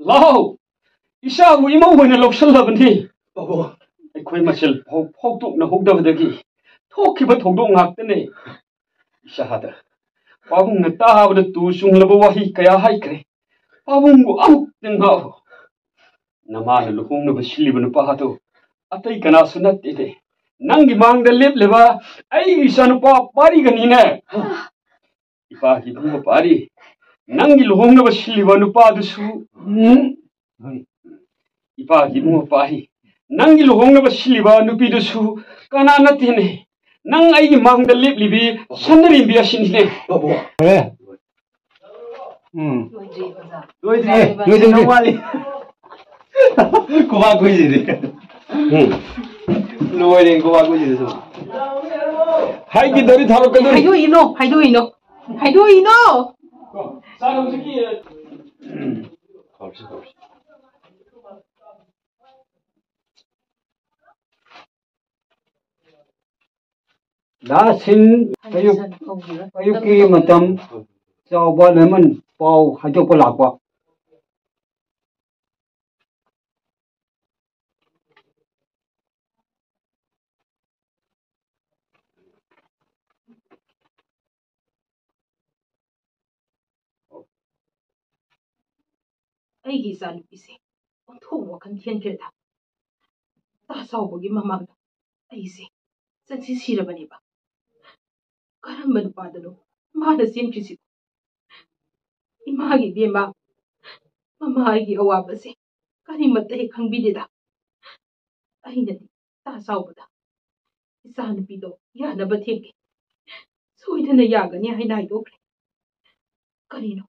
"ꯂꯥꯎ, ꯏꯆꯥꯕꯨ ꯏꯃꯧ ꯑꯣꯏꯅ ꯂꯧꯁꯜꯂꯕꯅꯤ꯫" ꯑꯩꯈꯣꯏ ꯃꯁꯦꯜ ꯐꯥꯎ-, ꯐꯥꯎꯗꯣꯛꯅꯍꯧꯗꯕꯗꯒꯤ ꯊꯣꯛꯈꯤꯕ ꯊꯧꯗꯣꯛ ꯉꯥꯛꯇꯅꯦ꯫ ꯏꯆꯥꯗ ꯄꯥꯕꯨꯡꯅ ꯇꯥꯕꯗ ꯇꯨ ꯆꯨꯡꯂꯕ ꯋꯥꯍꯩ ꯀꯌꯥ ꯍꯥꯏꯈ꯭ꯔꯦ꯫ "ꯄꯥꯕꯨꯡꯕꯨ ꯑꯃꯨꯛꯇ ꯉꯥꯎꯔꯣ꯫ ꯅꯃꯥꯅ ꯂꯨꯍꯣꯡꯅꯕ ꯁꯤꯜꯂꯤꯕ ꯅꯨꯄꯥ ꯑꯗꯨ ꯑꯇꯩ ꯀꯅꯥꯁꯨ ꯅꯠꯇꯦꯅꯦ, ꯅꯪꯒꯤ ꯃꯥꯡꯗ ꯂꯦꯞꯂꯤꯕ ꯑꯩꯒꯤ ꯏꯆꯥꯅꯨꯄꯥ ꯄꯥꯔꯤꯒꯅꯤꯅꯦ꯫" "ꯏꯄꯥꯒꯤ ꯏꯕꯨꯡꯉꯣ ꯄꯥꯔꯤ, ꯅꯪꯒꯤ ꯂꯨꯍꯣꯡꯅꯕ ꯁꯤꯜꯂꯤꯕ ꯅꯨꯄꯥꯗꯨꯁꯨ, ꯎꯝ, ꯏꯄꯥꯒꯤ ꯏꯕꯨꯡꯉꯣ ꯄꯥꯔꯤ, ꯅꯪꯒꯤ ꯂꯨꯍꯣꯡꯅꯕ ꯁꯤꯜꯂꯤꯕ ꯅꯨꯄꯤꯗꯨꯁꯨ ꯀꯅꯥ ꯅꯠꯇꯦꯅꯦ, ꯅꯪ ꯑꯩꯒꯤ ꯃꯥꯡꯗ ꯂꯦꯞꯂꯤꯕꯤ ꯁꯅꯔꯦꯝꯕꯤ ꯑꯁꯤꯅꯤꯅꯦ꯫" ꯐꯔꯦ꯫ ꯎꯝ꯫ ꯂꯣꯏꯗ꯭ꯔꯤ, ꯑꯣꯖꯥ꯫ ꯂꯣꯏꯗ꯭ꯔꯤ꯫ ꯑꯦ, ꯂꯣꯏꯗ꯭ꯔꯤ, ꯂꯣꯏꯗ꯭ꯔꯤ꯫ ꯋꯥꯠꯂꯤ꯫ ꯈꯨꯕꯥꯛ ꯈꯨꯁꯤꯗꯤ꯫ ꯎꯝ꯫ ꯂꯣꯏꯔꯦ, ꯈꯨꯕꯥꯛ ꯈꯨꯁꯤꯗꯤ ꯁꯨꯝ꯫ ꯍꯥꯏꯈꯤꯗꯧꯔꯤ ꯊꯥꯔꯛꯀꯗꯧꯔꯤ꯫ ꯍꯥꯏꯗꯣꯛꯏꯅꯣ, ꯍꯥꯏꯗꯣꯛꯏꯅꯣ, ꯍꯥꯏꯗꯣꯛꯏꯅꯣ꯫ ꯎꯝ꯫ ꯍꯧꯔꯁꯤ, ꯍꯧꯔꯁꯤ꯫ ꯂꯥꯁꯤꯟ ꯑꯌꯨꯛ, ꯑꯌꯨꯛꯀꯤ ꯃꯇꯝ ꯆꯥꯎꯕ ꯂꯦꯃꯟ ꯄꯥꯎ ꯍꯥꯏꯗꯣꯛꯄ ꯂꯥꯛꯄ꯫ ꯑꯩꯒꯤ ꯏꯆꯥꯅꯨꯄꯤꯁꯦ ꯑꯣꯟꯊꯣꯛꯅ ꯋꯥꯈꯜ ꯊꯦꯟꯈ꯭ꯔꯦꯗ꯫ ꯇꯥ ꯆꯥꯎꯕꯒꯤ ꯃꯃꯥꯡꯗ ꯑꯩꯁꯦ ꯆꯟꯁꯤ ꯁꯤꯔꯕꯅꯦꯕ꯫ ꯀꯔꯝꯕ ꯅꯨꯄꯥꯗꯅꯣ ꯃꯥꯅ ꯆꯦꯟꯈ꯭ꯔꯤꯁꯤꯕꯣ? ꯏꯃꯥꯒꯤ ꯏꯕꯦꯝꯃ, ꯃꯃꯥ ꯑꯩꯒꯤ ꯑꯋꯥꯕꯁꯦ ꯀꯔꯤꯃꯠꯇ ꯍꯦꯛ ꯈꯪꯕꯤꯗꯦꯗ꯫ ꯑꯩꯅꯗꯤ ꯇꯥ ꯆꯥꯎꯕꯗ ꯏꯆꯥꯅꯨꯄꯤꯗꯣ ꯌꯥꯅꯕ ꯊꯦꯡꯒꯦ, ꯁꯣꯏꯗꯅ ꯌꯥꯒꯅꯤ ꯍꯥꯏꯅ ꯍꯥꯏꯗꯣꯛꯈ꯭ꯔꯦ꯫ ꯀꯔꯤꯅꯣ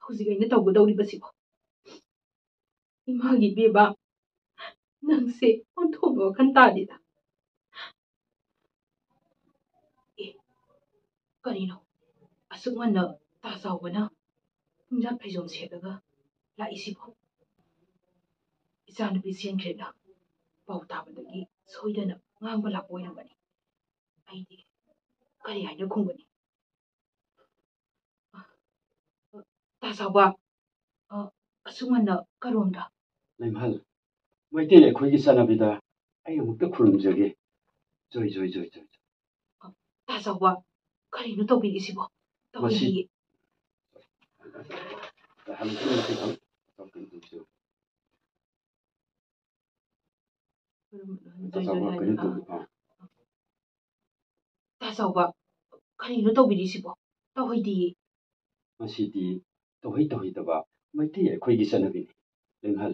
ꯍꯧꯖꯤꯛ ꯑꯩꯅ ꯇꯧꯒꯗꯧꯔꯤꯕꯁꯤꯕꯣ? ꯏꯃꯥꯒꯤ ꯏꯕꯦꯝꯃ, ꯅꯪꯁꯦ ꯑꯣꯟꯊꯣꯛꯅ ꯋꯥꯈꯜ ꯇꯥꯗꯦꯗ꯫ ꯑꯦ, ꯀꯔꯤꯅꯣ ꯑꯁꯨꯛ ꯉꯟꯅ ꯇꯥ ꯆꯥꯎꯕꯅ ꯄꯨꯡꯖꯥꯠ ꯐꯩꯖꯣꯝ ꯁꯦꯠꯂꯒ ꯂꯥꯛꯏꯁꯤꯕꯣ? ꯏꯆꯥꯅꯨꯄꯤ ꯆꯦꯟꯈ꯭ꯔꯦꯅ ꯄꯥꯎ ꯇꯥꯕꯗꯒꯤ ꯁꯣꯏꯗꯅ ꯉꯥꯡꯕ ꯂꯥꯛꯄ ꯑꯣꯏꯔꯝꯒꯅꯤ꯫ ꯑꯩꯗꯤ ꯀꯔꯤ ꯍꯥꯏꯅ ꯈꯨꯝꯒꯅꯤ? ꯇꯥ ꯆꯥꯎꯕ, ꯑ, ꯑꯁꯨꯛ ꯉꯟꯅ ꯀꯔꯣꯝꯗ? ꯂꯩꯃꯍꯜ, ꯃꯩꯇꯩ ꯑꯩꯈꯣꯏꯒꯤ ꯆꯠꯅꯕꯤꯗ ꯑꯩ ꯑꯃꯨꯛꯇ ꯈꯨꯔꯨꯝꯖꯒꯦ꯫ ꯖꯣꯏ, ꯖꯣꯏ, ꯖꯣꯏ, ꯖꯣꯏ, ꯖꯣꯏ꯫ ꯇꯥ ꯆꯥꯎꯕ, ꯀꯔꯤꯅꯣ ꯇꯧꯕꯤꯔꯤꯁꯤꯕꯣ? ꯃꯁꯤ ꯇꯧꯍꯩꯗꯤꯌꯦ꯫ ꯇꯥ ꯆꯥꯎꯕ, ꯀꯩꯅꯣ ꯇꯧꯕꯤ-, ꯑꯥ꯫ ꯇꯥ ꯆꯥꯎꯕ, ꯀꯔꯤꯅꯣ ꯇꯧꯕꯤꯔꯤꯁꯤꯕꯣ? ꯇꯧꯍꯩꯗꯤꯌꯦ꯫ ꯃꯁꯤꯗꯤ ꯇꯧꯍꯩ ꯇꯧꯍꯩꯗꯕ ꯃꯩꯇꯩ ꯑꯩꯈꯣꯏꯒꯤ ꯆꯠꯅꯕꯤꯅꯤ꯫ ꯂꯩꯃꯍꯜ,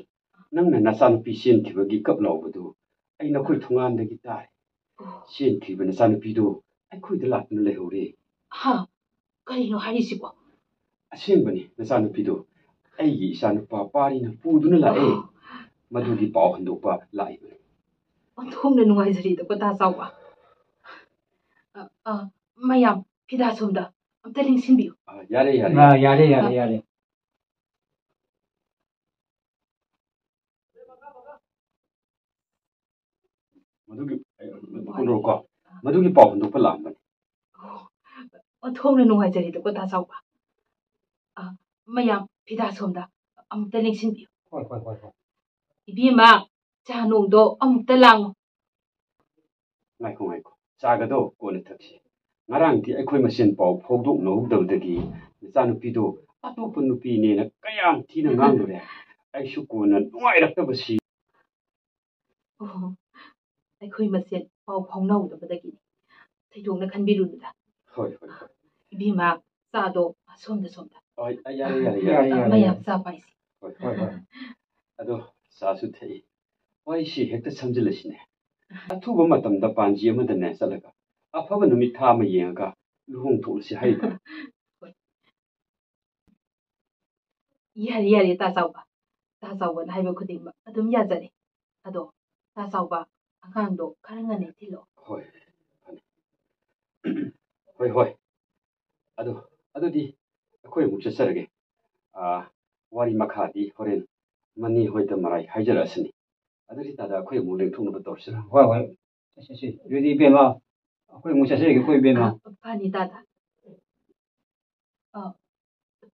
ꯅꯪꯅ ꯅꯆꯥꯅꯨꯄꯤ ꯆꯦꯟꯈꯤꯕꯒꯤ ꯀꯞ ꯂꯥꯎꯕꯗꯨ ꯑꯩ ꯅꯈꯣꯏ ꯊꯣꯡꯒꯥꯟꯗꯒꯤ ꯇꯥꯔꯦ꯫ ꯑꯣ꯫ ꯆꯦꯟꯈ꯭ꯔꯤꯕ ꯅꯆꯥꯅꯨꯄꯤꯗꯨ ꯑꯩꯈꯣꯏꯗ ꯂꯥꯛꯇꯨꯅ ꯂꯩꯍꯧꯔꯦ꯫ ꯍꯥ? ꯀꯔꯤꯅꯣ ꯍꯥꯏꯔꯤꯁꯤꯕꯣ? ꯑꯁꯦꯡꯕꯅꯤ, ꯅꯆꯥꯅꯨꯄꯤꯗꯨ ꯑꯩꯒꯤ ꯏꯆꯥꯅꯨꯄꯥ ꯄꯥꯔꯤꯅ ꯄꯨꯗꯨꯅ ꯂꯥꯛꯑꯦ꯫ ꯑꯣ꯫ ꯃꯗꯨꯒꯤ ꯄꯥꯎ ꯍꯟꯗꯣꯛꯄ ꯂꯥꯛꯏꯕꯅꯤ꯫ ꯑꯣꯟꯊꯣꯛꯅ ꯅꯨꯡꯉꯥꯏꯖꯔꯦꯗꯀꯣ, ꯇꯥ ꯆꯥꯎꯕ꯫ ꯑ, ꯑ, ꯃꯌꯥꯝ, ꯐꯤꯗꯥ ꯁꯣꯝꯗ ꯑꯝꯇ ꯂꯦꯡꯁꯤꯟꯕꯤꯌꯨ꯫ ꯑ, ꯌꯥꯔꯦ, ꯌꯥꯔꯦ꯫ ꯑ, ꯌꯥꯔꯦ, ꯌꯥꯔꯦ, ꯑ, ꯌꯥꯔꯦ꯫ ꯃꯗꯨꯒꯤ, ꯑ, ꯀꯨꯟꯗ꯭ꯔꯣꯀꯣ, ꯃꯗꯨꯒꯤ ꯄꯥꯎ ꯍꯟꯗꯣꯛꯄ ꯂꯥꯛꯑꯝꯕꯅꯤ꯫ ꯑꯣ, ꯑꯣꯟꯊꯣꯛꯅ ꯅꯨꯡꯉꯥꯏꯖꯔꯦꯗꯀꯣ, ꯇꯥ ꯆꯥꯎꯕ꯫ ꯑ, ꯃꯌꯥꯝ, ꯐꯤꯗꯥ ꯁꯣꯝꯗ ꯑꯃꯨꯛꯇ ꯂꯦꯡꯁꯤꯟꯕꯤꯌꯨ꯫ ꯍꯣꯏ, ꯍꯣꯏ, ꯍꯣꯏ, ꯍꯣꯏ꯫ ꯏꯕꯦꯝꯃ, ꯆꯥ ꯅꯣꯡꯗꯣ ꯑꯃꯨꯛꯇ ꯂꯥꯡꯉꯨ꯫ ꯉꯥꯏꯈꯣ, ꯉꯥꯏꯈꯣ꯫ ꯆꯥꯒꯗꯣ ꯀꯣꯟꯅ ꯊꯛꯁꯤ꯫ ꯉꯔꯥꯡꯗꯤ ꯑꯩꯈꯣꯏ ꯃꯁꯦꯟ ꯄꯥꯎ ꯐꯥꯎꯗꯣꯛꯅꯍꯧꯗꯕꯗꯒꯤ ꯅꯆꯥꯅꯨꯄꯤꯗꯣ ꯑꯇꯣꯞꯄ ꯅꯨꯄꯤꯅꯦꯅ ꯀꯌꯥꯝ ꯊꯤꯅ ꯉꯥꯡꯂꯨꯔꯦ꯫ ꯑꯩꯁꯨ ꯀꯣꯟꯅ ꯅꯨꯡꯉꯥꯏꯔꯛꯇꯕꯁꯤ꯫ ꯑꯣ, ꯑꯩꯈꯣꯏ ꯃꯁꯦꯟ ꯄꯥꯎ ꯐꯥꯎꯅꯍꯧꯗꯕꯗꯒꯤꯅꯤ꯫ ꯊꯣꯏꯗꯣꯛꯅ ꯈꯟꯕꯤꯔꯨꯅꯨꯗ꯫ ꯍꯣꯏ, ꯍꯣꯏ, ꯍꯣꯏ꯫ ꯏꯕꯦꯝꯃ, ꯆꯥꯗꯣ ꯁꯣꯝꯗ, ꯁꯣꯝꯗ꯫ ꯍꯣꯏ, ꯑ, ꯌꯥꯔꯦ, ꯌꯥꯔꯦ, ꯌꯥꯔꯦ, ꯑ, ꯌꯥꯔꯦ, ꯌꯥꯔꯦ, ꯃꯌꯥꯝ ꯌꯥꯔꯦ꯫ ꯆꯥ ꯄꯥꯏꯁꯤ꯫ ꯍꯣꯏ, ꯍꯣꯏ, ꯍꯣꯏ꯫ ꯑꯗꯣ ꯆꯥꯁꯨ ꯊꯛꯏ꯫ ꯋꯥꯔꯤꯁꯤ ꯍꯦꯛꯇ ꯁꯝꯖꯤꯜꯂꯁꯤꯅꯦ꯫ ꯑꯊꯨꯕ ꯃꯇꯝꯗ ꯄꯥꯟꯖꯤ ꯑꯃꯗꯅꯦ ꯆꯠꯂꯒ ꯑꯐꯕ ꯅꯨꯃꯤꯠ ꯊꯥ ꯑꯃ ꯌꯦꯡꯉꯒ ꯂꯨꯍꯣꯡ ꯊꯣꯛꯂꯁꯤ ꯍꯥꯏꯔꯤꯕ꯫ ꯍꯣꯏ꯫ ꯌꯥꯔꯦ, ꯌꯥꯔꯦ, ꯇꯥ ꯆꯥꯎꯕ꯫ ꯇꯥ ꯆꯥꯎꯕꯅ ꯍꯥꯏꯕ ꯈꯨꯗꯤꯡꯃꯛ ꯑꯗꯨꯝ ꯌꯥꯖꯔꯦ꯫ ꯑꯗꯣ, ꯇꯥ ꯆꯥꯎꯕ, ꯑꯉꯥꯡꯗꯣ ꯈꯔ ꯉꯟꯅ ꯊꯤꯜꯂꯛꯑꯣ꯫ ꯍꯣꯏ, ꯐꯅꯤ꯫ ꯍꯣꯏ, ꯍꯣꯏ꯫ ꯑꯗꯣ, ꯑꯗꯨꯗꯤ ꯑꯩꯈꯣꯏ ꯑꯃꯨꯛ ꯆꯠꯆꯔꯒꯦ꯫ ꯑꯥ, ꯋꯥꯔꯤ ꯃꯈꯥꯗꯤ ꯍꯣꯔꯦꯟ ꯃꯅꯤ ꯍꯣꯏꯗ ꯃꯔꯥꯏ ꯍꯥꯏꯖꯔꯛꯑꯁꯤꯅꯤ꯫ ꯑꯗꯨꯗꯤ ꯇꯥꯗ ꯑꯩꯈꯣꯏ ꯑꯃꯨꯛ ꯂꯦꯡꯊꯣꯛꯅꯕ ꯇꯧꯔꯁꯤꯔ? ꯍꯣꯏ, ꯍꯣꯏ꯫ ꯆꯠꯁꯤ, ꯆꯠꯁꯤ꯫ ꯑꯗꯨꯗꯤ ꯏꯕꯦꯝꯃ, ꯑꯩꯈꯣꯏ ꯑꯃꯨꯛ ꯆꯠꯆꯔꯒꯦꯀꯣ, ꯏꯕꯦꯝꯃ꯫ ꯐꯅꯤ, ꯇꯥꯗ꯫ ꯑ,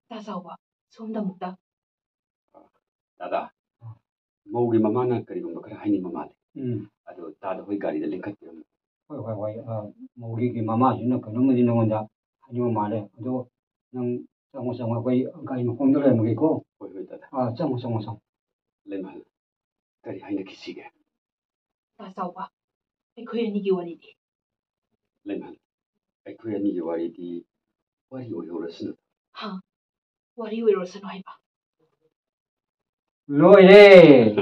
ꯇꯥ ꯆꯥꯎꯕ, ꯁꯣꯝꯗ ꯑꯃꯨꯛꯇ꯫ ꯗꯥꯗꯥ, ꯃꯧꯒꯤ ꯃꯃꯥꯅ ꯀꯔꯤꯒꯨꯝꯕ ꯈꯔ ꯍꯥꯏꯅꯤꯡꯕ ꯃꯥꯜꯂꯦ꯫ ꯎꯝ꯫ ꯑꯗꯣ ꯇꯥꯗ ꯍꯣꯏ ꯒꯥꯔꯤꯗ ꯂꯤꯡꯈꯠꯄꯤꯔꯝꯃꯨ꯫ ꯍꯣꯏ, ꯍꯣꯏ, ꯍꯣꯏ꯫ ꯑ, ꯃꯧꯒꯤ ꯃꯃꯥꯁꯤꯅ ꯀꯩꯅꯣꯝꯃꯗꯤ ꯅꯉꯣꯟꯗ ꯍꯥꯏꯅꯤꯡꯕ ꯃꯥꯜꯂꯦ꯫ ꯑꯗꯣ ꯅꯪ ꯆꯪꯉꯣ, ꯆꯪꯉꯣ, ꯑꯩꯈꯣꯏ ꯒꯥꯔꯤ ꯃꯈꯣꯡꯗ ꯂꯩꯔꯝꯃꯒꯦꯀꯣ꯫ ꯍꯣꯏ, ꯍꯣꯏ, ꯗꯥꯗꯥ꯫ ꯑ, ꯆꯪꯉꯣ, ꯆꯪꯉꯣ, ꯆꯪꯉꯣ꯫ ꯂꯩꯃꯍꯜ, ꯀꯔꯤ ꯍꯥꯏꯅꯈꯤꯁꯤꯒꯦ? ꯇꯥ ꯆꯥꯎꯕ, ꯑꯩꯈꯣꯏ ꯑꯅꯤꯒꯤ ꯋꯥꯔꯤꯗꯤ? ꯂꯩꯃꯍꯜ, ꯑꯩꯈꯣꯏ ꯑꯅꯤꯒꯤ ꯋꯥꯔꯤꯗꯤ ꯋꯥꯔꯤ ꯑꯣꯏꯍꯧꯔꯁꯅꯨ꯫ ꯍꯥ? ꯋꯥꯔꯤ ꯑꯣꯏꯔꯁꯅꯨ ꯍꯥꯏꯕ? ꯂꯣꯏꯔꯦ꯫